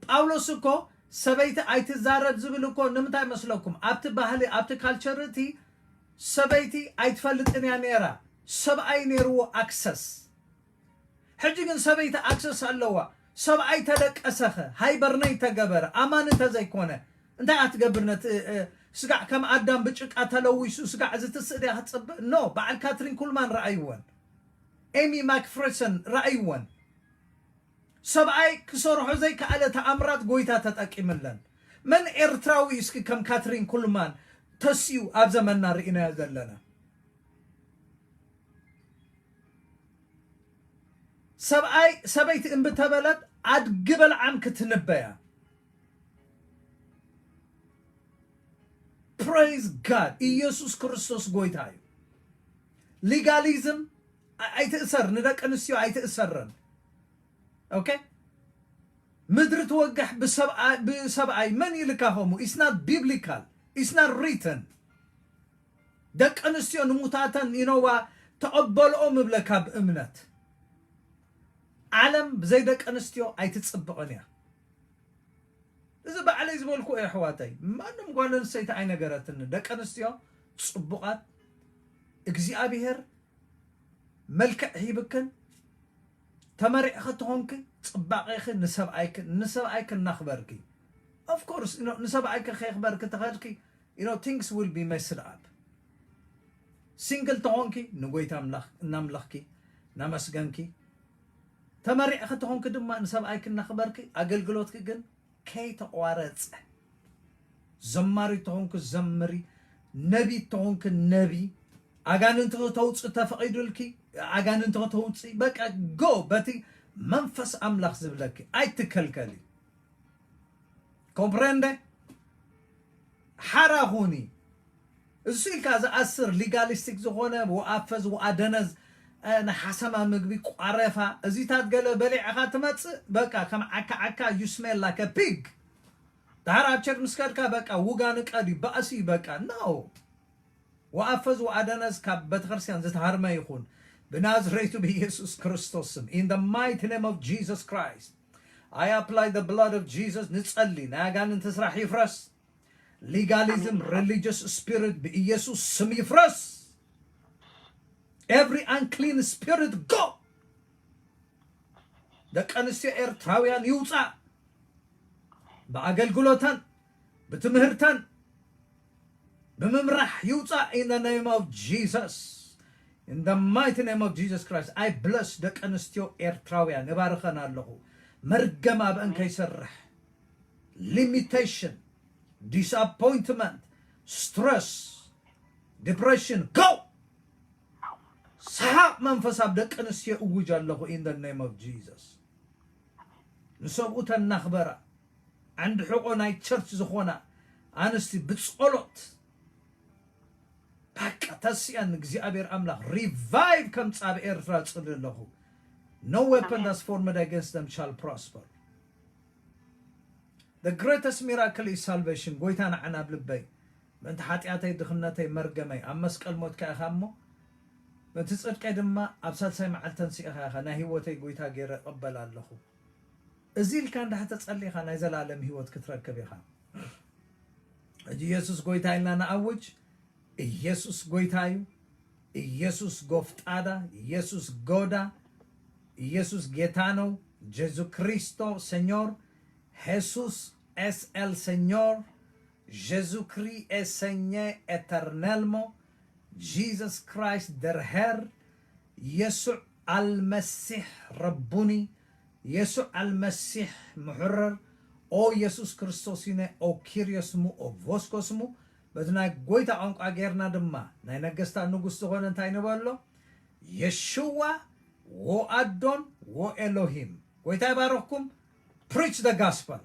ጳውሎስ እኮ ሰበይቲ ኣይትዛረብ ዝብል እኮ ንምንታይ መስለኩም ኣብቲ ባህሊ ኣብቲ ካልቸር እቲ ሰበይቲ ኣይትፈልጥን እያ ነይራ ሰብኣይ ነይርዎ ኣክሰስ ሕጂ ግን ሰበይቲ ኣክሰስ ኣለዋ ሰብኣይ ተደቀሰኸ ሃይበርነይ ተገበረ ኣማኒ ተዘይኮነ እንታይ ኣትገብር ነቲ ስጋዕ ከም ኣዳም ብጭቃ ተለዊሱ ስጋዕ እዚ ትስእ ድያ ክትፅብእ no በዓል ካትሪን ኩልማን ረኣይወን ኤሚ ማክፍሬሰን ረኣይወን ሰብኣይ ክሰርሖ ዘይከኣለ ተኣምራት ጎይታ ተጠቂምለን መን ኤርትራዊ እስኪ ከም ካትሪን ኩልማን ተስዩ ኣብ ዘመንና ርኢናዮ ዘለና ሰብኣይ ሰበይቲ እምቢ ተበለት ኣድጊ በልዓም ክትንበያ praise God ኢየሱስ ክርስቶስ ጎይታ እዩ legalism ኣይትእሰር ንደቂ ኣንስትዮ ኣይትእሰረን okay ምድሪ ትወግሕ ብሰብኣይ መን ኢልካ ከምኡ it's not biblical it's not written ደቂ ኣንስትዮ ንሙታተን you know ተቐበልኦ ምብለካ ብእምነት ዓለም ብዘይ ደቂ ኣንስትዮ ኣይትፅብቕን እያ እዚ ባዕለይ ዝበልኩ እየ ኣሕዋተይ ማንም ጓል ኣንስተይቲ ኣይነገረትኒ ደቂ ኣንስትዮ ፅቡቓት እግዚኣብሄር መልክዕ ሂብክን ተመሪዕኺ ተኾንኪ ፅባቐኺ ንሰብኣይኪ ንሰብኣይኪ እናኽበርኪ of course ንሰብኣይኪ ከየኽበርኪ ተኸድኪ you know things will be messed up ሲንግል ተኾንኪ ንጎይታ እናምለኽኪ እናመስገንኪ ተመሪዕኺ ተኾንኪ ድማ ንሰብኣይኪ እናኽበርኪ ኣገልግሎትኪ ግን ከይተቋረፀ ዘማሪ ተኾንኪ ዘምሪ ነቢ ተኾንኪ ነቢ ኣጋንንቲ ተውፅእ ተፈቒዱልኪ ኣጋንንቲ ተውፅእ በቃ ጎ በቲ መንፈስ ኣምላኽ ዝብለኪ ኣይትከልከሊ comprende ሓራ ኹኒ እሱ ኢልካ ዝኣስር ሊጋሊስቲክ ዝኾነ ወኣፈዝ ወኣደነዝ ንሓሰማ ምግቢ ቋረፋ እዚታት ገለ በሊዕኻ ትመፅእ በቃ ከም ዓካ ዓካ you smell like a pig ድሓር ኣብ ቸር ምስ ከድካ በቃ ውጋ ንቀድ እዩ ባእሲ እዩ በቃ no ወኣፈዝ ወኣደነዝ ካብ ቤተክርስትያን ዝተሃርመ ይኹን ብናዝሬቱ ብኢየሱስ ክርስቶስ ስም in the mighty name of Jesus Christ I apply the blood of Jesus ንጸሊ ናይ ኣጋንንቲ ስራሕ ይፍረስ legalism religious spirit ብኢየሱስ ስም ይፍረስ every unclean spirit go ደቂ ኣንስትዮ ኤርትራውያን ይውፃእ ብኣገልግሎተን ብትምህርተን ብምምራሕ ይውፃእ in the name of Jesus in the mighty name of Jesus Christ I bless ደቂ ኣንስትዮ ኤርትራውያን እባርኸን ኣለኹ መርገም ኣብአን ከይሰርሕ limitation disappointment stress depression go ሰሓቕ መንፈስ ኣብ ደቂ ኣንስትዮ እውጅ ኣለኹ in the name of Jesus ንሰብኡተን እናኽበራ ዓንዲ ሕቖ ናይ ቸርች ዝኾና ኣንስቲ ብጸሎት በቃ ተስእን እግዚኣብሔር ኣምላኽ revive ከምጽእ ኣብ ኤርትራ ጽሊ ኣለኹ no weapon that's formed against them shall prosper the greatest miracle is salvation ጎይታ ንዓና ኣብ ልበይ ምእንቲ ሓጢኣተይ ድኽነተይ መርገመይ ኣብ መስቀል ሞትካ ኢኻ እሞ ምእንቲ ጽድቀይ ድማ ኣብ ሳልሳይ መዓልቲ ተንሲእኻ ኢኻ ናይ ህይወተይ ጎይታ ገይረ እቕበል ኣለኹ እዚ ኢልካ እንዳ ተጸሊኻ ናይ ዘላለም ህይወት ክትረክብ ኢኻ ሕጂ ኢየሱስ ጎይታ ኢልና ንኣውጅ ኢየሱስ ጎይታ እዩ ኢየሱስ ጎፍጣዳ ኢየሱስ ጎዳ ኢየሱስ ጌታ ነው ጀሱ ክሪስቶ ሰኞር ሄሱስ ኤስ ኤል ሰኞር Jésus-Christ est Seigneur éternellement. Jesus Christ der Herr. የሱዕ አልመሲሕ ረቡኒ። የሱዕ አልመሲሕ ምሕረር። ኦ የሱስ ክርስቶስ ይነ ኦ ኪርዮስሙ ኦ ቮስኮስሙ። በቲ ናይ ጎይታ ቋንቋ ጌርና ድማ ናይ ነገስታት ንጉስ ዝኾነ እንታይ ንበሎ? የሽዋ ወአዶን ወኤሎሂም። ጎይታ ይባረኽኩም። Preach the gospel.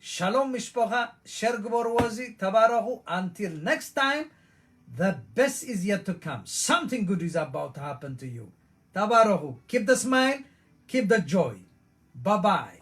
ሻሎም ምሽፖኻ። ሸር ግበርዎ። እዚ ተባረኹ። Until next time, the best is yet to come. Something good is about to happen to you. ተባረኹ። Keep the smile, keep the joy. Bye bye.